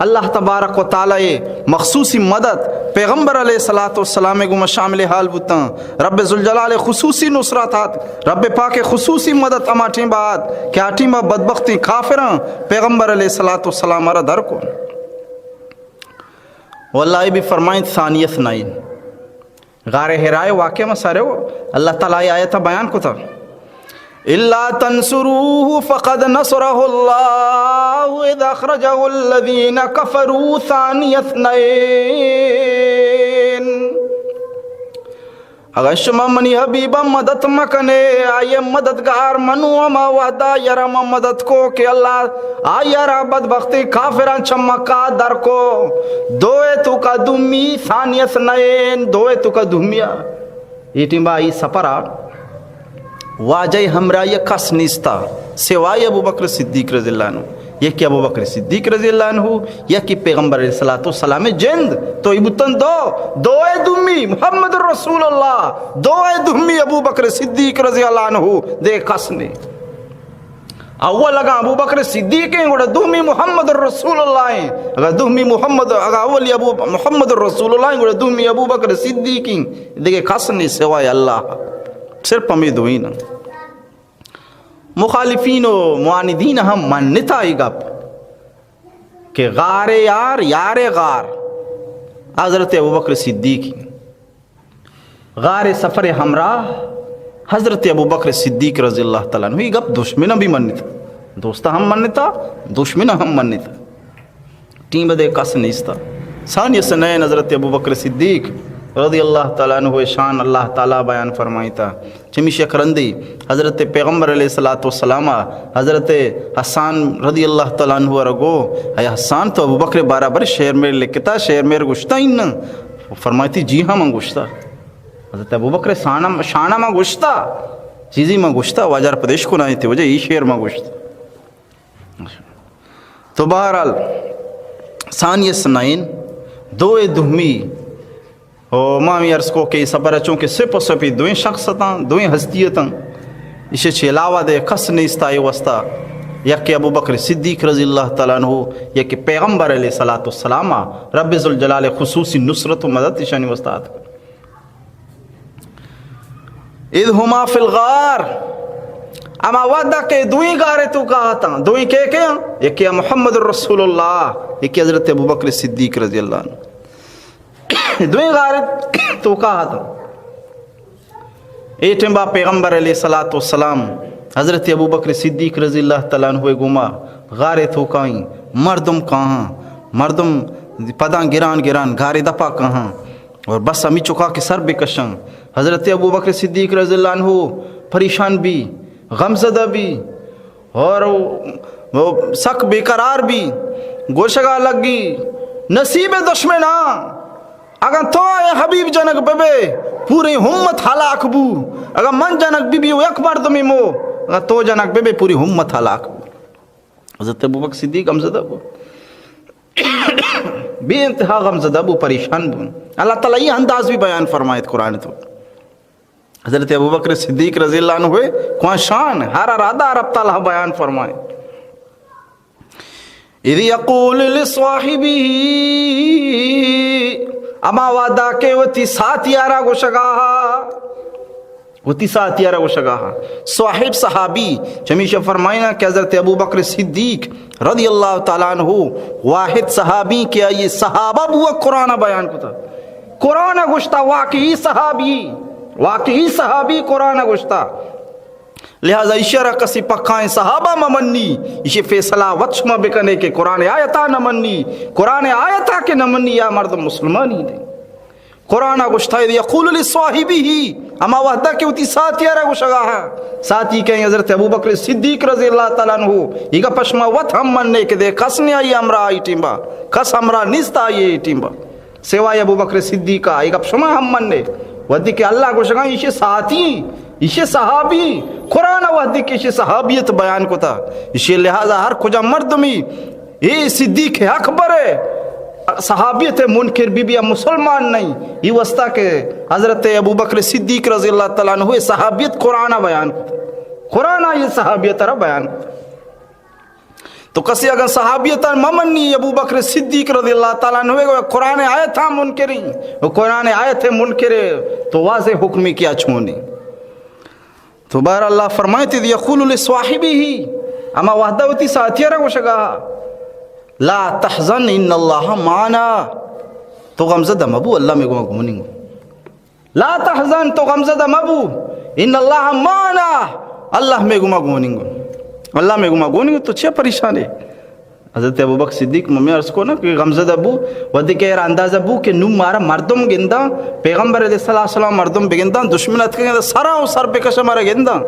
اللہ تبارک و تعالی مخصوصی مدد پیغمبر علیہ الصلوۃ والسلام گوما شامل حال بوتاں۔ رب ذوالجلال خصوصی نصرت آت، رب پاک خصوصی مدد ہما ٹیمبا آت کہ آ ٹیمبا بدبختیں کافراں پیغمبر علیہ الصلوۃ والسلام را در کو۔ واللہ بھی فرمائیں ثانی اثنین۔ غار حرا واقعہ ما سارے ہو، اللہ تعالی آیت بیان کتا۔ الا تنصروه فقد نصره الله اذ اخرجه الذين كفروا ثاني اثنين۔ اگاں شما منی حبیبا مدد مکنے، آئی مددگار منو ہما وہدا یرا ما مدد کو کہ اللہ آئی را بدبختی کافراں چہ مکہ در کو۔ دوئے توکا دومی، ثانی اثنین، دوئے توکا دومیا۔ اے ٹیمبا ای سفرا واجہ ہمراہی کس نیستا سوائے ابوبکر صدیق رضی اللہ عنہ۔ یکی ابوبکر صدیق رضی اللہ عنہ، یکی پیغمبر علیہ الصلوۃ والسلام جند۔ تو ای بوتن دو، دوئے دومی محمد رسول اللہ، دوئے دومی ابوبکر صدیق رضی اللہ عنہ، دے کس نے۔ اول اگاں ابوبکر صدیق ہیں، گڑا دومی محمد رسول اللہ ہیں۔ اگر دومی محمد، اگر اولی ابو محمد رسول اللہ ہیں، گڑا دومی ابوبکر صدیق ہیں۔ دیگہ کس نے سوائے اللہ۔ صرف ہمیں دوئیں۔ مخالفین و معاندین ہم منتا ای گپ کہ غار یار، یار غار حضرت ابوبکر صدیق۔ غار سفر ہمراہ حضرت ابوبکر صدیق رضی اللہ تعالی عنہ۔ ای گپ دشمن بھی منتا، دوست ہم منتا، دشمن ہم منتا۔ ٹیم دے کس نیستا۔ ثانی اثنین حضرت ابوبکر صدیق رضی اللہ تعالی عنہ شان اللہ تعالی بیان فرمائیتا۔ چمیش یک رندی حضرت پیغمبر علیہ الصلوۃ والسلام حضرت حسان رضی اللہ تعالی عنہ را گو، اے حسان، تو ابوبکر بارہ بر شعر میر لکھتا، شعر میر گشتا ان؟ فرمائیتی، جی ہاں، من گشتا۔ حضرت ابوبکر شانہ، شانہ من گشتا، چیزی من گشتا، واجہ را پدیش کنائیتی، وجہ ای شعر من گشتا۔ تو بہرحال، ثانی اثنین، دو دومی۔ او ما ہمے عرض کو کہ اے سفر ءَ چونکہ سپہ سپی دوئیں شخص اتاں، دوئیں ہستی اتاں، ایشی چہ علاوہ دے کس نیستا اے واسطہ، یکے ابوبکر صدیق رضی اللہ تعالی عنہ، یکے پیغمبر علیہ الصلوۃ والسلام، رب ذوالجلال خصوصی نصرت و مدد ایشانی واسطہ اتک۔ اذ ہما فی الغار، ہما وہدا کہ دوئیں غار ءِ توکا اتاں، دوئیں کے کے آں؟ یکے محمد رسول اللہ، یکے حضرت ابوبکر صدیق رضی اللہ عنہ۔ دوئیں غار ءِ توکا اتاں۔ اے ٹیمبا پیغمبر علیہ الصلوۃ والسلام، حضرت ابوبکر صدیق رضی اللہ تعالی عنہ ءِ گوما غار ءِ توکا ایں، مردم کاہاں، مردم پداں گران گران غار ءِ دپا کاہاں۔ اور بس ہمے چکا کہ سر بکشاں، حضرت ابوبکر صدیق رضی اللہ عنہ پریشان بی، غمزدہ بی، اور او، او سک بے قرار بی، گوشگا لگی، نصیب دشمنا، اگاں تو اے حبیب جنگ ببے، پوری امت ہلاک بو، اگاں من جنگ ببی و یک مردمی مو، اگاں تو جنگ ببے، پوری امت ہلاک بو۔ حضرت ابوبکر صدیق غمزدہ بو۔ بے انتہا غمزدہ بو، پریشان بو۔ اللہ تعالی اے انداز بھی بیان فرمائیت قرآن تو۔ حضرت ابوبکر صدیق رضی اللہ عنہ ءِ کوان شان، ہر ارادہ رب تعالی بیان فرمائے۔ اذ یقول لصاحبہ، ہما وہدا کہ وتی ساتھی ءَ را گوشگا ہا، وتی ساتھی ءَ را گوشگا ہا۔ صاحب صحابی، چمیشا فرمائنا کہ حضرت ابوبکر صدیق رضی اللہ تعالی عنہ واحد صحابی کہ آئی صحابہ بوا قرآن بیان کتا۔ قرآن گوشتا، واقعی صحابی، واقعی صحابی قرآن گوشتا۔ لہذا ایشی ءَ را کسی پکائیں صحابہ مہ منی، ایشی فیصلہ وت شما بکنے کہ قرآن آیتا نہ منی، قرآن آیتا کہ نہ منی، یا مردم مسلمانی دے۔ قرآن ءَ گوشتا، اذ یقول لصاحبہ، ہما وہدا کہ وتی ساتھی ءَ را گوشگا ہا، ساتھی کہ حضرت ابوبکر صدیق رضی اللہ تعالی عنہ، اے گپ شما وت ہم مننے کہ دے کس نے آئی ہمراہ آئی ٹیمبا، کس ہمراہ نیست آئی ٹیمبا۔ سوائے ابوبکر صدیق ءَ، اے گپ شما ہم مننے۔ وہدی کہ اللہ گوشگا ایشی ساتھی، ایشی صحابی، قرآن ءَ وہدی کہ ایشی صحابیت بیان کتا، ایشی لہذا ہر کجا مردمی اے صدیق اکبر ءِ صحابیت ءِ منکر بی بی ءَ مسلمان نہیں۔ اے واسطہ کہ حضرت ابوبکر صدیق رضی اللہ تعالی عنہ ءِ صحابیت قرآن ءَ بیان کتا، قرآن ءَ اے صحابیت ءَ را بیان کتا۔ تو کسی اگر صحابیت ءَ مہ منی، ابوبکر صدیق رضی اللہ تعالی عنہ ءِ قرآن آیت ءَ منکریں، و قرآن آیت ءِ منکر تو واضح حکمی کیا چھونی۔ تو بہر اللہ فرمائیت، اذ یقول لصاحبہ، ہما وہدا وتی ساتھی ءَ را گوشگا، لا تحزن ان اللہ معنا، تو غمزدہ مبو، اللہ مئے گوما گونی۔ لا تحزن، تو غمزدہ مبو، ان اللہ معنا، اللہ مئے گوما گونی گو۔ اللہ مئے گوما گونی گو، تو چیا پریشان ئے؟ حضرت ابوبکر صدیق ممی عرض کو نا کہ غمزدہ بو، وہدی کہ ایرا اندازہ بو کہ نوں مارا مردم گنداں، پیغمبر علیہ الصلوۃ والسلام مردم بگنداں، دشمن اتکگیں سرا و سر بکش مارا گنداں۔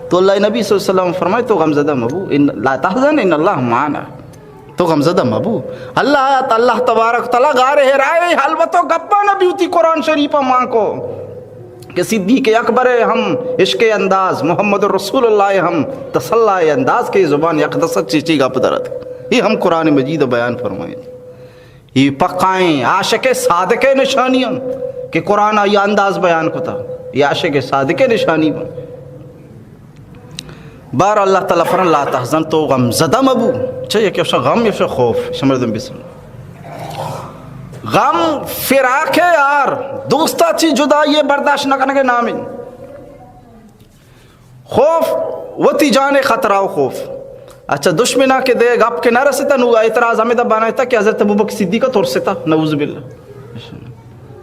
تو اللہ نبی صلی اللہ علیہ وسلم فرمائے، تو غمزدہ مبو، ان لا تحزن ان اللہ معنا۔ تو غمزدہ مبو۔ اللہ، اللہ تبارک تعالی غار حرا ءَ، البتہ گپا نبی وتی قرآن شریف ءَ مان کو کہ صدیق اکبر ءِ ہم عشق انداز، محمد رسول اللہ ءِ ہم تسلا ءِ انداز کہ زبان اقدس ءَ چی چی گپ درت۔ اے ہم قرآن مجید ءَ بیان فرمائیت۔ اے پکائیں عاشق صادق ءِ نشانی ہم کہ قرآن ءَ اے انداز بیان کتا۔ اے عاشق صادق ءِ نشانی ہم۔ بہر اللہ تعالی فرمائے، لا تحزن، تو غم زدہ مبو۔ چہ یکے گوشاں غم، یکے گوشاں خوف، شمردم بسن۔ غم فراق یار، دوستا چی جدائی برداشت نہ کنگے نامی۔ خوف وتی جان خطرہ و خوف۔ اچھا، دشمنا کہ دے گپ کہ نہ رستا، نو اعتراض ہمیں دا بنائتا کہ حضرت ابوبکر صدیق ترستا، نعوذ باللہ۔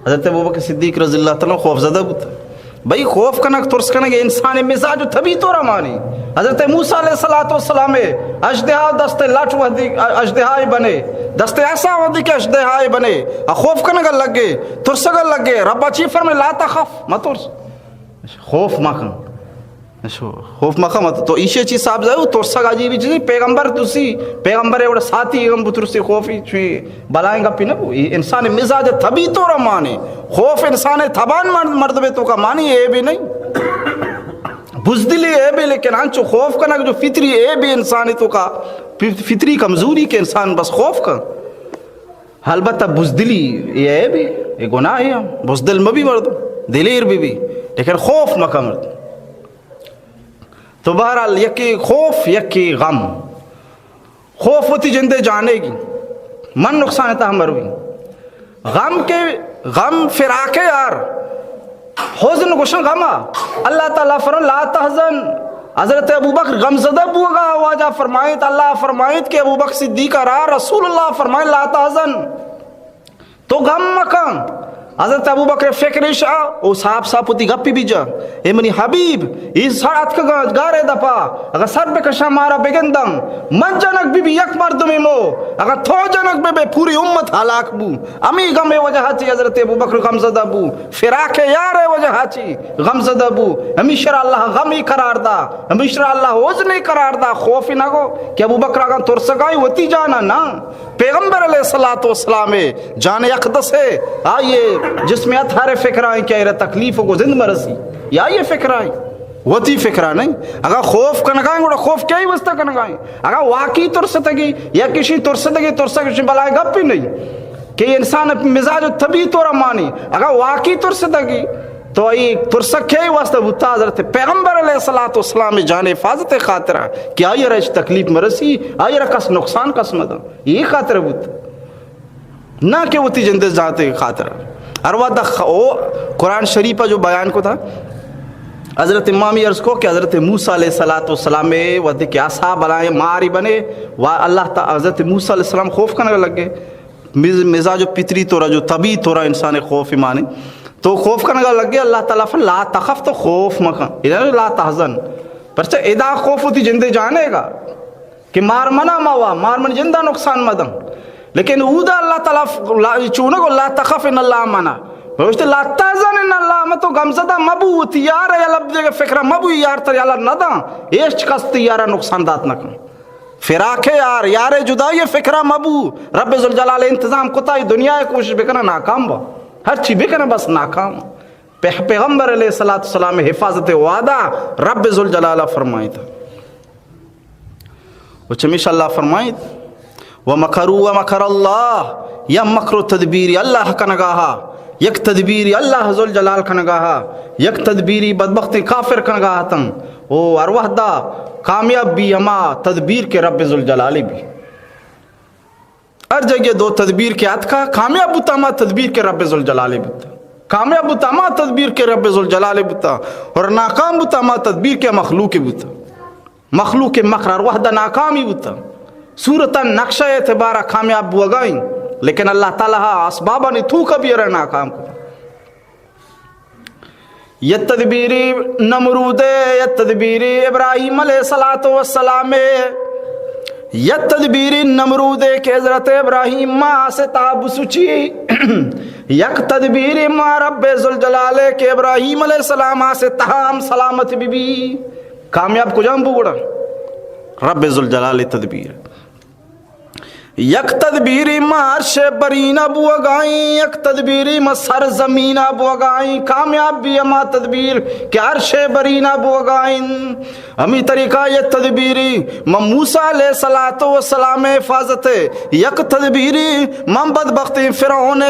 حضرت ابوبکر صدیق رضی اللہ تعالی عنہ خوف زدہ بوت۔ بھئی، خوف کنگ، ترس کنگ انسان مزاج و طبیعت و رمانی۔ حضرت موسی علیہ الصلوۃ والسلام اژدہا دست لٹ وہدی، اژدہا بنے، دست عصا وہدی کہ اژدہا بنے، آ خوف کنگ لگے، ترسگ لگے۔ رب چی فرمائے؟ لا تخف، مترس۔ خوف مکن۔ اشو، خوف مکن، مت تو ایشی چی صاحب زاو، ترسگ عجیبی چیزی، پیغمبر ترسی، پیغمبر ایوڑا ساتھی ہم بترسی، خوفی چوی بلائیں گپی نہ بو۔ اے انسان مزاج طبیعت و رمانے۔ خوف انسان تبان مرد، مردم توکا مانی عیبی نہیں۔ بزدلی عیبی، لیکن انچو خوف کنگ جو فطری عیبی انسان توکا، فطری کمزوری کہ انسان بس خوف کن۔ البتہ بزدلی اے عیبے، اے گناہے ہم۔ بزدل مبی مردم، دلیر ببی، لیکن خوف مکن مردم۔ تو بہرحال یکے خوف، یکے غم۔ خوف وتی جندے جانے گی، من نقصان تہا مروی۔ غم کے، غم فراق یار، حزن گوشن غم۔ اللہ تعالیٰ فرمائے، لا تحزن۔ حضرت ابوبکر غمزدہ بوگا، واجہ فرمائیت، اللہ فرمائیت کہ ابوبکر صدیق را رسول اللہ فرمائے، لا تحزن، تو غم مکن۔ حضرت ابوبکر فکر ایشا، او صاحب صاحب وتی گپی بجا، اے منی حبیب، ای سر اتکگا گارے دپا، اگر سر بکشا مارا بگندم، من جنگ بی بی یک مردمی مو، اگر تو جنگ بی بی پوری امت ہلاک بو۔ امی غم وجہ چی حضرت ابوبکر غمزدہ بو۔ فراق یار وجہ چی غمزدہ بو۔ ہمیشرا اللہ غمی قرار دا، ہمیشرا اللہ حزنی قرار دا۔ خوف نہ گو کہ ابوبکر اگاں ترسگائی وتی جانا نہ۔ پیغمبر علیہ الصلوۃ والسلام جان اقدس ہے، آئیے جسم اطہر فکرائیں کہ ایرا تکلیف کو زند مرسی، یا یہ فکرائیں، وتی فکرا نہیں۔ اگر خوف کنگائیں گڑا خوف کئی واسطہ کنگائیں؟ اگر واقعی ترستگی یا کسی ترستگی، ترسگ کسی بلائے گپ ہی نہیں کہ انسان مزاج و طبیعت اور امانی۔ اگر واقعی ترستگی تو ای ترسگ کئی واسطہ بوتا؟ حضرت پیغمبر علیہ الصلوۃ والسلام جان حفاظت خاطرہ کہ آئی را ہچ تکلیف مرسی، آئی را کس نقصان کس مدن، یہ خاطر بوتا، نہ کہ وتی جند ذات خاطر۔ ہر وقت خ-، او قرآن شریف جو بیان کو تھا، حضرت امامی عرض کو کہ حضرت موسیٰ علیہ الصلوۃ والسلام وقت کہ اصحاب بلائیں ماری بنے و اللہ تعالیٰ، حضرت موسیٰ علیہ السلام خوف کنگ لگے۔ مز-، مزاج و پتری طورا، جو طبیعی طورا انسان خوف ایمانی، تو خوف کنگا لگے۔ اللہ تعالیٰ فرمائے، لا تخف، تو خوف مکن، ادا لا تحزن۔ پرچہ ادا خوف وتی جندے جانے گا کہ مار منا موا، مار من جندا نقصان مدن۔ لیکن اودا اللہ تعالیٰ ف-، لا، چونگو لا تخف ان اللہ معنا۔ گوشت لا تحزن ان اللہ، مہ تو غمزدہ مبو، وتی یار یا لب دیگہ فکر مبو، یار تر یالا نداں، ایش کس تی یارا نقصان دات نکن۔ فراق یار، یار جدائی فکرا مبو۔ رب ذوالجلال انتظام کتا، ای دنیا کوشش بکنا ناکام با۔ ہر چی بکنا بس ناکام۔ پیغ-، پیغمبر علیہ الصلوۃ والسلام حفاظت وعدہ رب ذوالجلال فرمائیتا۔ و چمیش اللہ فرمائیت، و مکروا و مکر اللہ، یا مکر و تدبیری اللہ کنگاہا، یک تدبیری اللہ ذوالجلال کنگاہا، یک تدبیری بدبختی کافر کنگاہا تن۔ او ہر وحدہ کامیاب بی ہما تدبیر کے رب ذوالجلال بی۔ ہر جگہ دو تدبیر کے آتکا، کامیاب بوتا ہما تدبیر کے رب ذوالجلال بوتا۔ کامیاب بوتا ہما تدبیر کے رب ذوالجلال بوتا، اور ناکام بوتا ہما تدبیر کے مخلوق بوتا۔ مخلوق مکر ہر وحدہ ناکامی بوتا۔ صورتا نقشہ اعتبارا کامیاب بوگائیں، لیکن اللہ تعالیٰ اسبابانی توکا بی ارا ناکام کو۔ یک تدبیری نمرود، یک تدبیری ابراہیم علیہ الصلوۃ والسلام، یک تدبیری نمرود کہ حضرت ابراہیم ما آسے تہا بسوچی، یک تدبیری ما رب ذوالجلال کہ ابراہیم علیہ السلام آسے تہا ہم سلامت بی بی۔ کامیاب کجام بو گڑا؟ رب ذوالجلال تدبیر۔ یک تدبیری ما عرش برینا بوگائیں، یک تدبیری ما سرزمینا بوگائیں۔ کامیاب بی ہما تدبیر کہ عرش برینا بوگائیں۔ ہمی طریقہ یک تدبیری ما موسیٰ علیہ الصلوۃ والسلام حفاظت، یک تدبیری ما بدبختی فرعون،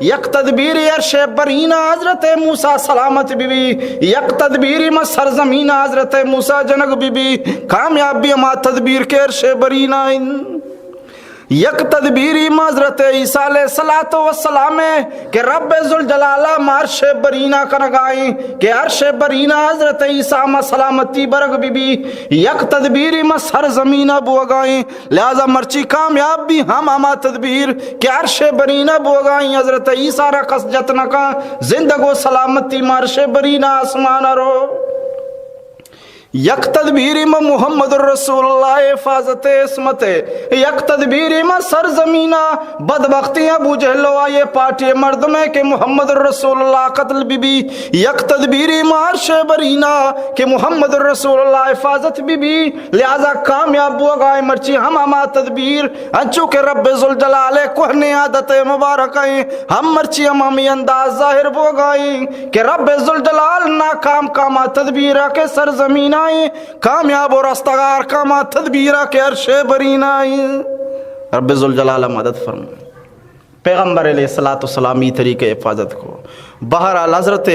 یک تدبیری عرش برینا حضرت موسیٰ سلامت بی بی، یک تدبیری ما سرزمینا حضرت موسیٰ جنگ بی بی۔ کامیاب بی ہما تدبیر کہ عرش برینا انت۔ یک تدبیری ما حضرت عیسیٰ علیہ الصلوۃ والسلام کہ رب ذوالجلال ما عرش برینا کنگائیں، کہ عرش برینا حضرت عیسیٰ ما سلامتی برگ بی بی۔ یک تدبیری ما سرزمینا بوگائیں، لہذا مرچی کامیاب بی ہم ہما تدبیر کہ عرش برینا بوگائیں، حضرت عیسیٰ را کس جت نکا، زندگ و سلامتی ما عرش برینا آسمانا رو۔ یک تدبیری ما محمد الرسول اللہ حفاظت عصمت، یک تدبیری ما سرزمینا بدبختی ابو جہل و آئی پارٹی مردم ہے کہ محمد الرسول اللہ قتل بی بی، یک تدبیری ما عرش برینا کہ محمد الرسول اللہ حفاظت بی بی، لہذا کامیاب بوگائیں مرچی ہم ہما تدبیر انچو کہ رب ذوالجلال کوہنیں عادت مبارک ہیں، ہم مرچی ہم ہمیں انداز ظاہر بوگائیں کہ رب ذوالجلال ناکام کاما تدبیرا کہ سرزمین آئیں، کامیاب و رستگار کاما تدبیرا کہ عرش برین آئیں۔ رب ذوالجلال مدد فرمائے۔ پیغمبر علیہ الصلوۃ والسلام ای طریقہ حفاظت کو۔ بہرحال حضرت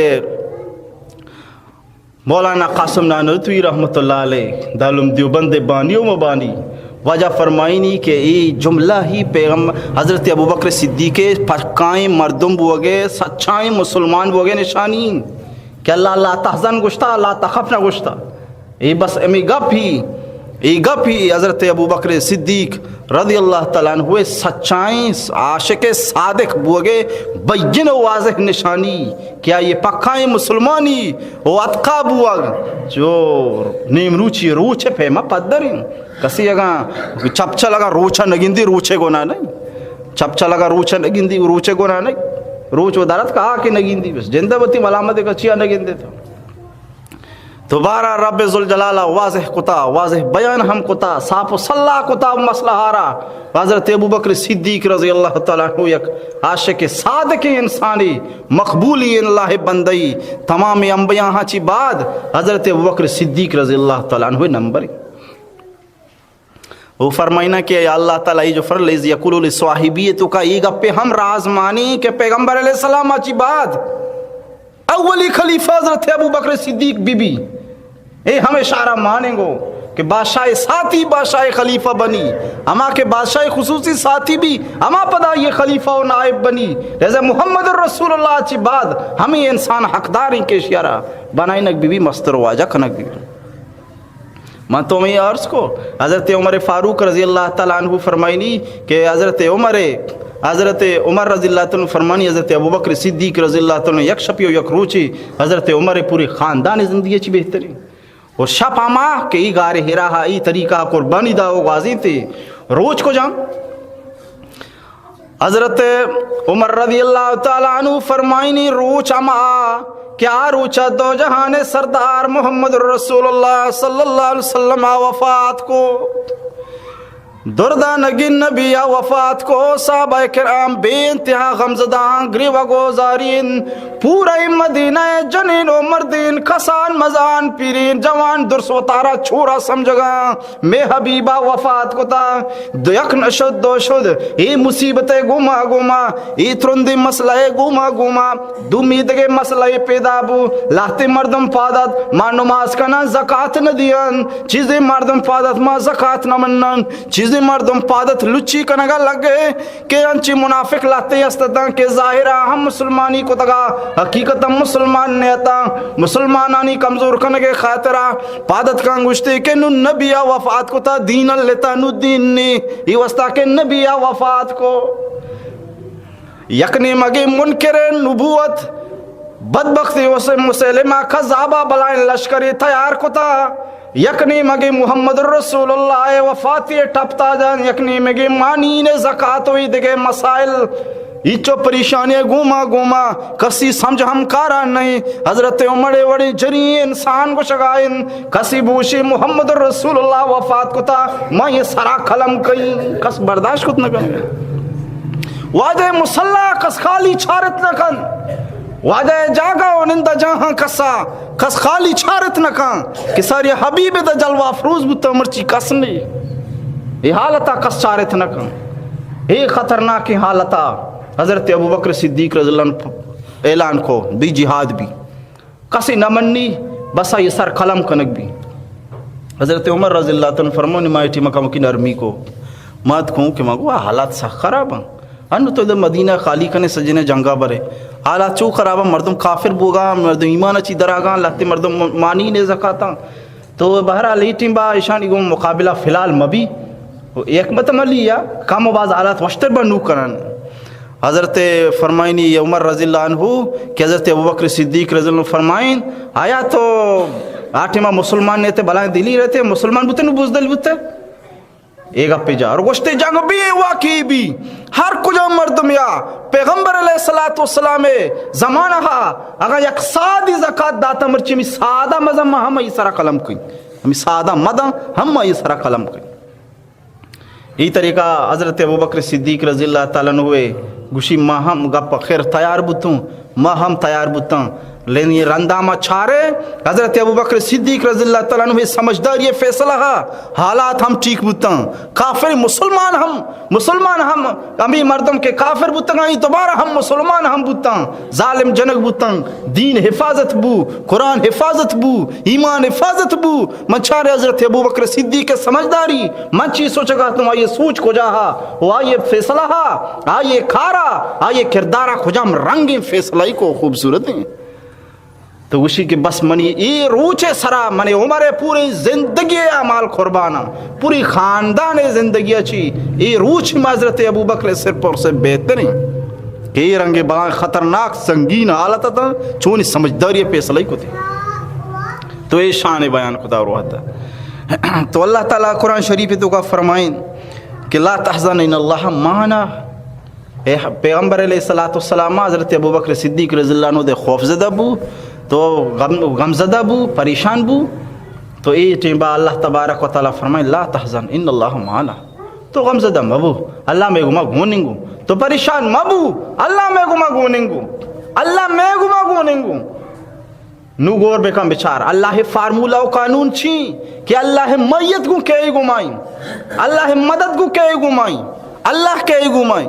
مولانا قاسم نانوتوی رحمت اللہ علیہ دارالعلوم دیوبند بانی و مبانی واجہ فرمائینی کہ ای جملہ ہی پیغمبر حضرت ابوبکر صدیق پکائیں مردم بوگے، سچائیں مسلمان بوگے نشانی کہ اللہ لا تحزن گوشتا، لا تخف نہ گوشتا۔ اے بس ہمے گپ ہی، اے گپ ہی حضرت ابوبکر صدیق رضی اللہ تعالی عنہ سچائیں عاشق صادق بوگے بین و واضح نشانی کہ آئی پکائیں مسلمانی و اتقا بوگ، جو نیمروچی روچ پیما پدریں۔ کسی اگاں چپ چل اگاں روچا نگندی، روچے گناہ نہیں۔ چپ چل اگاں روچا نگندی، روچے گناہ نہیں۔ روچ و درت کہا کہ نگندی، بس جندہ وتی ملامت کا چیا نگندے تو۔ دوبارہ رب ذوالجلال واضح کتا، واضح بیان ہم کتا، صاف و صلاح کتا مسئلہ ہارا۔ حضرت ابوبکر صدیق رضی اللہ تعالی عنہ یک عاشق صادق انسانی، مقبولی اللہ بندئی، تمام انبیاء ہاں چی بعد حضرت ابوبکر صدیق رضی اللہ تعالی عنہ نمبر۔ او فرمائنا کہ یا اللہ تعالی ای جو فرل اذ یقول لصاحبی تو کا ای گپے ہم راز مانی کہ پیغمبر علیہ السلام چی بعد اولی خلیفہ حضرت ابوبکر صدیق بی بی۔ اے ہم اشارہ مانیں گو کہ بادشاہ ساتھی بادشاہ خلیفہ بنی، ہما کہ بادشاہ خصوصی ساتھی بی، ہما پدا یہ خلیفہ و نائب بنی۔ لہذا محمد رسول اللہ چی بعد ہمیں انسان حقدار ہیں کہ اشیارا بنائنگ بی بی، مستر واجہ کنگ بی بی۔ من تو میں عرض کو، حضرت عمر فاروق رضی اللہ تعالی عنہ فرمائنی کہ حضرت عمر، حضرت عمر رضی اللہ تعالی عنہ فرمانی، حضرت ابوبکر صدیق رضی اللہ تعالی عنہ یک شپی و یک روچی حضرت عمر پوری خاندان زندگی چی بہترین۔ اور شپ ہما کہ ای غار حرا ای طریقہ قربانی دا و غازی تے روچ کو جان۔ حضرت عمر رضی اللہ تعالی عنہ فرمائنی، روچ ہما کہ آ روچ دو جہان سردار محمد رسول اللہ صلی اللہ علیہ وسلم وفات کو، دردانگین نبی وفات کو، صحابہ کرام بے انتہا غمزدان گریوہ گوزارین، پورا مدینہ جنین و مردین، کسان مزان، پیرین جوان، درس و تارا چھورا سمجھگا۔ مے حبیبا وفات کتا، دو یک نشد دو شد، اے مصیبت گوما گوما، اے ترندی مسئلہ گوما گوما، دومی دگہ مسئلہ پیدا بو، لہتے مردم پادت ما نماز کنن زکات نہ دیان، چیزے مردم پادت ما زکات نہ منن، چیزے مردم پادت لچی کنگا لگے، کہ انچی منافق لہتے استتاں کہ ظاہرا ہم مسلمانی کتگا، حقیقتا مسلمان نیتاں، مسلمانانی کمزور کنگے خاطرا پادت کن گوشتے کہ نو نبیا وفات کتا، دین لتا نو دین نی، ای واسطہ کہ نبیا وفات کو۔ یک نیمگے منکر نبوت بدبختی اسے مسلمہ کذابا بلائیں لشکری تیار کتا، یک نیمگے محمد رسول اللہ وفاتی ٹپتا جان، یک نیمگے مانین زکات و ای دگہ مسائل، ایچو پریشانی گوما گوما، کسی سمجھ ہم کارا نہیں۔ حضرت عمر وڑی جری انسان گوشگائن، کسی بوشی محمد رسول اللہ وفات کتا، ما یہ سرا قلم کئی، کس برداشت کت نہ کن۔ واجہ مصلا کس خالی چارت نہ کن۔ واجہ جاگہ و نند جاہاں کسا کس خالی چارت نہ کن کہ ساری حبیب دا جلوہ افروز بوتا، مرچی کس نہیں۔ اے حالتا کس چارت نہ کن۔ اے خطرناکیں حالتا حضرت ابوبکر صدیق رضی اللہ عنہ اعلان کو، بی جہاد بی۔ کسی نہ منی، بس آئی سر قلم کنگ بی۔ حضرت عمر رضی اللہ تعالی عنہ فرمانی، ما ایٹی مکہ مکی نرمی کو۔ مات کو کہ ما گو حالات سخت خراب ہیں۔ انو تو دے مدینہ خالی کنے سجنے جنگا برے۔ حالات چو خراب ہیں، مردم کافر بوگا، مردم ایمان چی دراگا، لہتے مردم مانی نے زکاتا۔ تو بہرحال ای ٹیم با ایشانی گوں مقابلہ فی الحال مبی۔ یک مت ملی یا کم و باز حالات وشتر بنو کنن۔ حضرت فرمائنی عمر رضی اللہ عنہ کہ حضرت ابوبکر صدیق رضی اللہ عنہ فرمائن، آیا تو آ ٹیما مسلمان نے تے بلائیں دلی رہتے، مسلمان بوتے نو بزدل بوتے؟ اے گپے جا۔ اور گوشتے جنگ بی واقعی بی۔ ہر کجا مردم یا پیغمبر علیہ الصلوۃ والسلام زمانہ ہا اگر یک سادی زکات داتا مرچی ہمی سادہ مزن ما ہم ای سرا قلم کن۔ ہمی سادہ مدن ہم ای سرا قلم کن۔ ای طریقہ حضرت ابوبکر صدیق رضی اللہ تعالی عنہ گوشی، ما ہم گپ خیر تیار بوتوں، ما ہم تیار بوتاں۔ لیکن اے رندا ما چارے، حضرت ابوبکر صدیق رضی اللہ تعالی عنہ سمجھداری فیصلہ ہا، حالات ہم ٹھیک بوتاں، کافر مسلمان ہم، مسلمان ہم، ہمے مردم کہ کافر بوتگاں، اے دوبارہ ہم مسلمان ہم بوتاں، ظالم جنگ بوتاں، دین حفاظت بو، قرآن حفاظت بو، ایمان حفاظت بو۔ من چارے حضرت ابوبکر صدیق سمجھداری، من چی سوچگا اتوں، آئی سوچ کجا ہا، و آئی فیصلہ ہا، آئی کارا، آئی کردارا کجام رنگیں فیصلہ کو خوبصورتیں۔ تو گوشی کہ بس منی اے روچ سرا، منی عمر پوری زندگی اعمال قرباناں، پوری خاندان زندگی چی اے روچ ما حضرت ابوبکر سر پر سے بہتریں کہ اے رنگ بلاہیں خطرناک سنگین حالت تا چونی سمجھداری فیصلہ کتے۔ تو اے شان بیان کتا روحتا۔ تو اللہ تعالی قرآن شریف تو کا فرمائیں کہ لا تحزن ان اللہ معنا۔ اے پیغمبر علیہ الصلوۃ والسلام حضرت ابوبکر صدیق رضی اللہ عنہ دے خوف زدہ بو، تو غم، غم زدہ بو، پریشان بو۔ تو اے ٹیم با اللہ تبارک و تعالی فرمائے، لا تحزن ان اللہ معنا۔ تو غم زدہ مبو، اللہ مے گما گوننگو۔ تو پریشان مبو، اللہ مے گما گوننگو۔ اللہ مے گما گوننگو۔ نو گور بکن بچار، اللہ فارمولا و قانون چی؟ کہ اللہ میت گوں کئی گمائیں؟ اللہ مدد گوں کئی گمائیں؟ اللہ کئی گمائیں؟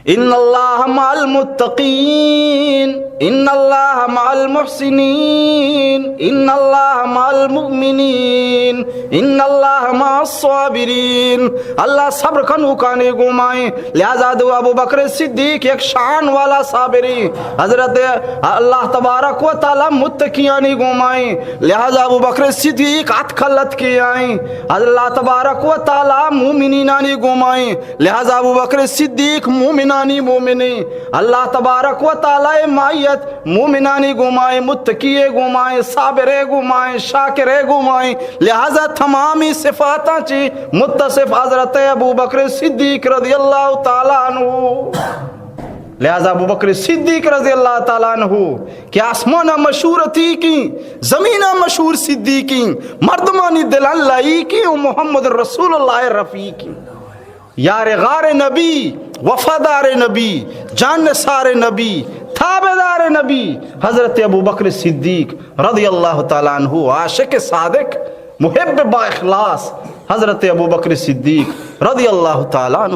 ان اللہ مع المتقین، ان اللہ مع المحسنین، ان اللہ مع المؤمنین، ان اللہ مع الصابرین۔ اللہ صبر کنوکانی گومائیں، لہذا دو ابو بکر صدیق یک شان والا صابری، حضرت اللہ تبارک و تعالی متقیانی گومائیں، لہذا ابو بکر صدیق ات کلت کی آئیں، اللہ تبارک و تعالی مومنینانی گومائیں، لہذا ابو بکر صدیق مومنانی مومنی، اللہ تبارک و تعالی مائیت مومنانی گومائیں، متقی گومائیں، صابر گومائیں، شاکر گومائیں۔ لہذا تمامی صفاتاں چی متصف حضرت ابو بکر صدیق رضی اللہ تعالی عنہ۔ لہذا ابو بکر صدیق رضی اللہ تعالی عنہ کہ آسمان مشہور عتیقی، زمین مشہور صدیقی، مردمانی دلان لائقی و محمد رسول اللہ رفیقی۔ یار غار نبی، وفادار نبی، جان نثار نبی، تابعدار نبی، حضرت ابو بکر صدیق رضی اللہ تعالی عنہ، عاشق صادق، محب با اخلاص، حضرت ابو بکر صدیق رضی اللہ تعالی عنہ۔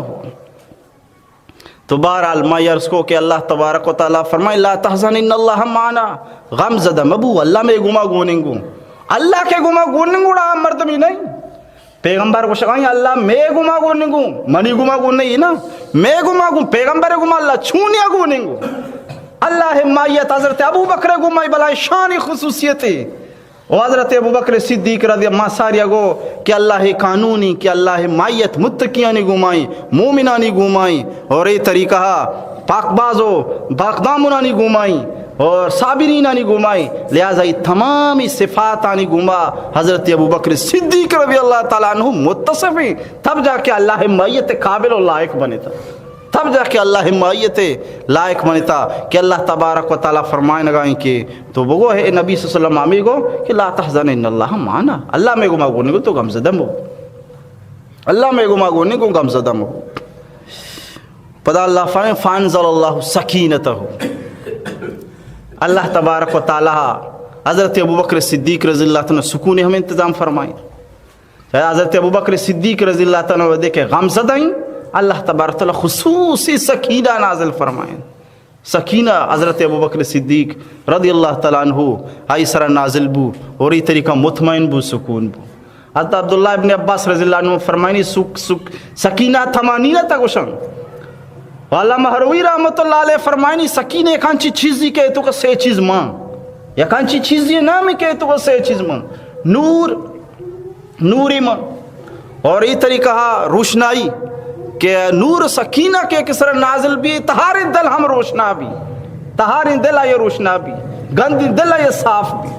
تو بہرحال ما عرض کو کہ اللہ تبارک و تعالی فرمائے، لا تحزن ان اللہ معنا، غم زدہ مبو، اللہ مے گما گوننگو۔ اللہ کے گما گوننگوڑا مردمی نہیں۔ پیغمبر گوشگائیں، اللہ مے گما گوننگو، منی گما گون نہیں نا، مے گما گون، پیغمبر گما اللہ چونیا گوننگو۔ اللہ مائیت حضرت ابو بکر گما بلائیں شان خصوصیت ہے۔ و حضرت ابو بکر صدیق رضی اللہ، ما ساریا گو کہ اللہ قانونی، کہ اللہ مائیت متقیانی گومائیں، مومنانی گومائیں، اور اے طریقہ پاک باز و پاک دامنانی گومائیں اور صابرینانی گومائیں۔ لہذا اے تمامی صفاتانی گوما حضرت ابو بکر صدیق رضی اللہ تعالی عنہ متصف ہیں، تب جا کے اللہ مائیت قابل و لائق بنے تھا۔ تب جا کہ اللہ مائیت لائق بنتا کہ اللہ تبارک و تعالی فرمائنگائیں کہ تو بگو، اے نبی صلی اللہ علیہ وسلم، ہمے گو کہ لا تحزن ان اللہ معنا، اللہ مے گما گوننگو، تو غم زدہ مبو، اللہ مے گما گوننگو، غم زدہ مبو۔ پدا اللہ فرمائے، فانزل اللہ سکینتہ، اللہ تبارک و تعالی حضرت ابوبکر صدیق رضی اللہ تعالی عنہ سکون ہم انتظام فرمائیں۔ چاہے حضرت ابوبکر صدیق رضی اللہ تعالی عنہ وہدے کہ غم زدہ ایں، اللہ تبارک و تعالی خصوصی سکینہ نازل فرمائیں۔ سکینہ حضرت ابوبکر صدیق رضی اللہ تعالی عنہ آئی سرا نازل بو اور اے طریقہ مطمئن بو، سکون بو۔ حضرت عبداللہ ابن عباس رضی اللہ عنہ فرمائنی، سک-، سک-، سکینہ طمأنینہ تا گوشن۔ و علامہ ہروی رحمت اللہ علیہ فرمائنی، سکینہ یک انچی چیزی کہ تو کہ سے چیز مان، یک انچی چیزی نامی کہ تو کہ سے چیز مان۔ نور، نوری ما اور اے طریقہ روشنائی کہ نور سکینہ کہ یک سر نازل بی، تہاریں دل ہم روشنا بی، تہاریں دل آئی روشنا بی، گندیں دل آئی صاف بی۔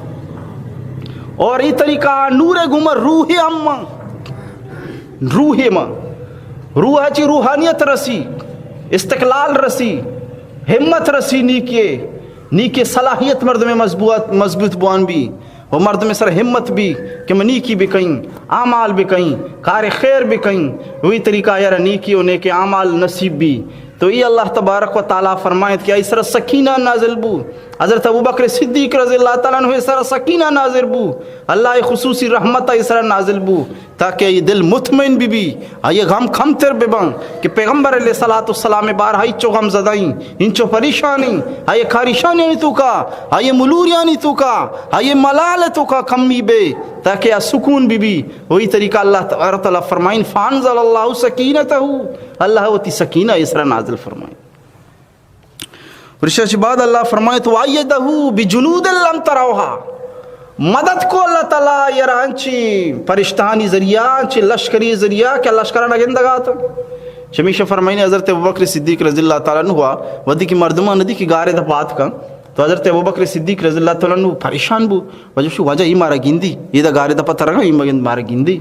اور اے طریقہ نور گوما روح ہم، روح ما، روح چی روحانیت رسی، استقلال رسی، ہمت رسی، نیکی، نیکی صلاحیت مردم مضبوط، مضبوط بوان بی۔ و مردم سر ہمت بی کہ من نیکی بکئیں، اعمال بکئیں، کار خیر بکئیں، وہی طریقہ یار نیکی و نیک اعمال نصیب بی۔ تو اے اللہ تبارک و تعالی فرمائیت کہ آئی سرا سکینہ نازل بو۔ حضرت ابوبکر صدیق رضی اللہ تعالی عنہ سرا سکینہ نازل بو۔ اللہ ءِ خصوصی رحمت آئی سرا نازل بو، تاکہ آئی دل مطمئن بہ بی، آئی غم کمتر بہ بن کہ پیغمبر علیہ الصلوۃ والسلام بارہا انچو غم زدہ ایں، انچو پریشان ایں، آئی کاریشانیانی توکا، آئی ملوریانی توکا، آئی ملال توکا کمی بے، تاکہ آ سکون بہ بی۔ وہی طریقہ اللہ تبارک و تعالی فرمائیں، فانزل اللہ سکینتہ، اللہ وتی سکینہ آئی سرا نازل فرمائیں۔ اور ایشی چہ بعد اللہ فرمائیت، وَأَيَّدَهُ بِجُنُودٍ لَمْ تَرَوْهَا، مدد کو اللہ تعالی آئی را انچیں پرشتہانی ذریعہ، انچیں لشکری ذریعہ کہ لشکرا نہ گندگا ات۔ چمیشا فرمائیں حضرت ابوبکر صدیق رضی اللہ تعالی عنہ وہدے کہ مردماں ندی کہ گارے دپا اتکاں، تو حضرت ابوبکر صدیق رضی اللہ تعالی عنہ پریشان بو، واجہ شو، واجہ اے مارا گندی، اے دا گارے دپا ترگا، اے مگند مارا گندی۔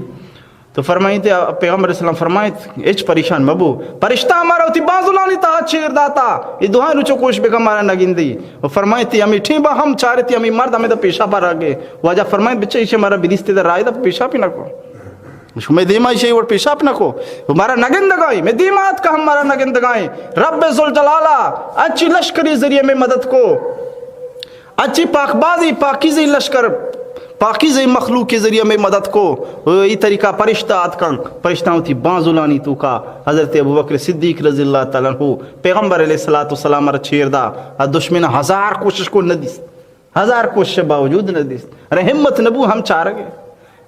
تو فرمائیت، پیغمبر اسلام فرمائیت، ہچ پریشان مبو، پرشتہ مارا وتی بانزلانی تہا چیر داتا، اے دوہاں روچو کوش بکن مارا نگندی۔ و فرمائیت، ہمے ٹیما ہم چارتی ہمے مرد ہمے دا پیشاپا رگے۔ واجہ فرمائیت، بچہ ایشی مارا بدیستی دا راہی دا پیشاپی نکو۔ شمے دیما ایشی وڑ پیشاپ نکو۔ و مارا نگندگائیں، مے دیما آتکا ہم مارا نگندگائیں۔ رب ذوالجلالا انچیں لشکری ذریعہ مے مدد کو۔ انچیں پاک بازیں پاکیزیں لشکر، پاکیزیں مخلوق کے ذریعہ مے مدد کو۔ اے طریقہ پرشتہ آتکاں، پرشتہ وتی بانزلانی توکا حضرت ابوبکر صدیق رضی اللہ تعالی عنہ پیغمبر علیہ الصلوۃ والسلام را چیر دا۔ آ دشمن ہزار کوشش کو ندیست، ہزار کوشش باوجود ندیست، ارے ہمت نبو ہم چارگے۔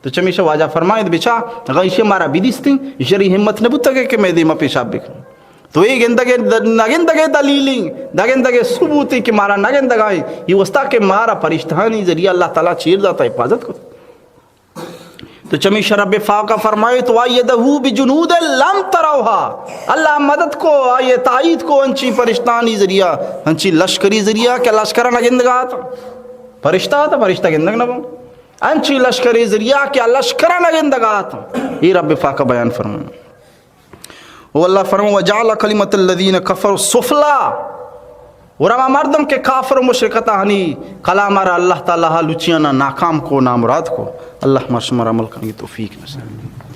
تو چمیشا واجہ فرمائیت، بچا، اگاں ایشی مارا بدیستیں، ایشی ہمت نبوتگے کہ مے دیما پیشاپ بکن۔ تو اے گندگے د-، نہ گندگے دلیلیں، نہ گندگے ثبوتیں کہ مارا نہ گندگائیں، اے واسطہ کہ مارا پرشتہانی ذریعہ اللہ تعالی چیر داتا، حفاظت کو۔ تو چمیشا رب پاکا فرمائیت، وَأَيَّدَهُ بِجُنُودٍ لَمْ تَرَوْهَا، اللہ مدد کو، آئی تائید کو انچیں پرشتہانی ذریعہ، انچیں لشکری ذریعہ کہ لشکرا نہ گندگا ات۔ پرشتہ آتا، پرشتہ گندگ نبو۔ انچیں لشکری ذریعہ کہ لشکرا نہ گندگا ات۔ اے رب پاکا بیان فرمائیں۔ و اللہ فرمائے، وجعل کلمۃ الذین کفروا السفلی، اور ہما مردم کہ کافر و مشرک اتاں، ہنی کلام را اللہ تعالی لچیانا ناکام کو، نامراد کو۔ اللہ ما شمارا عمل کنگی توفیق نصیب۔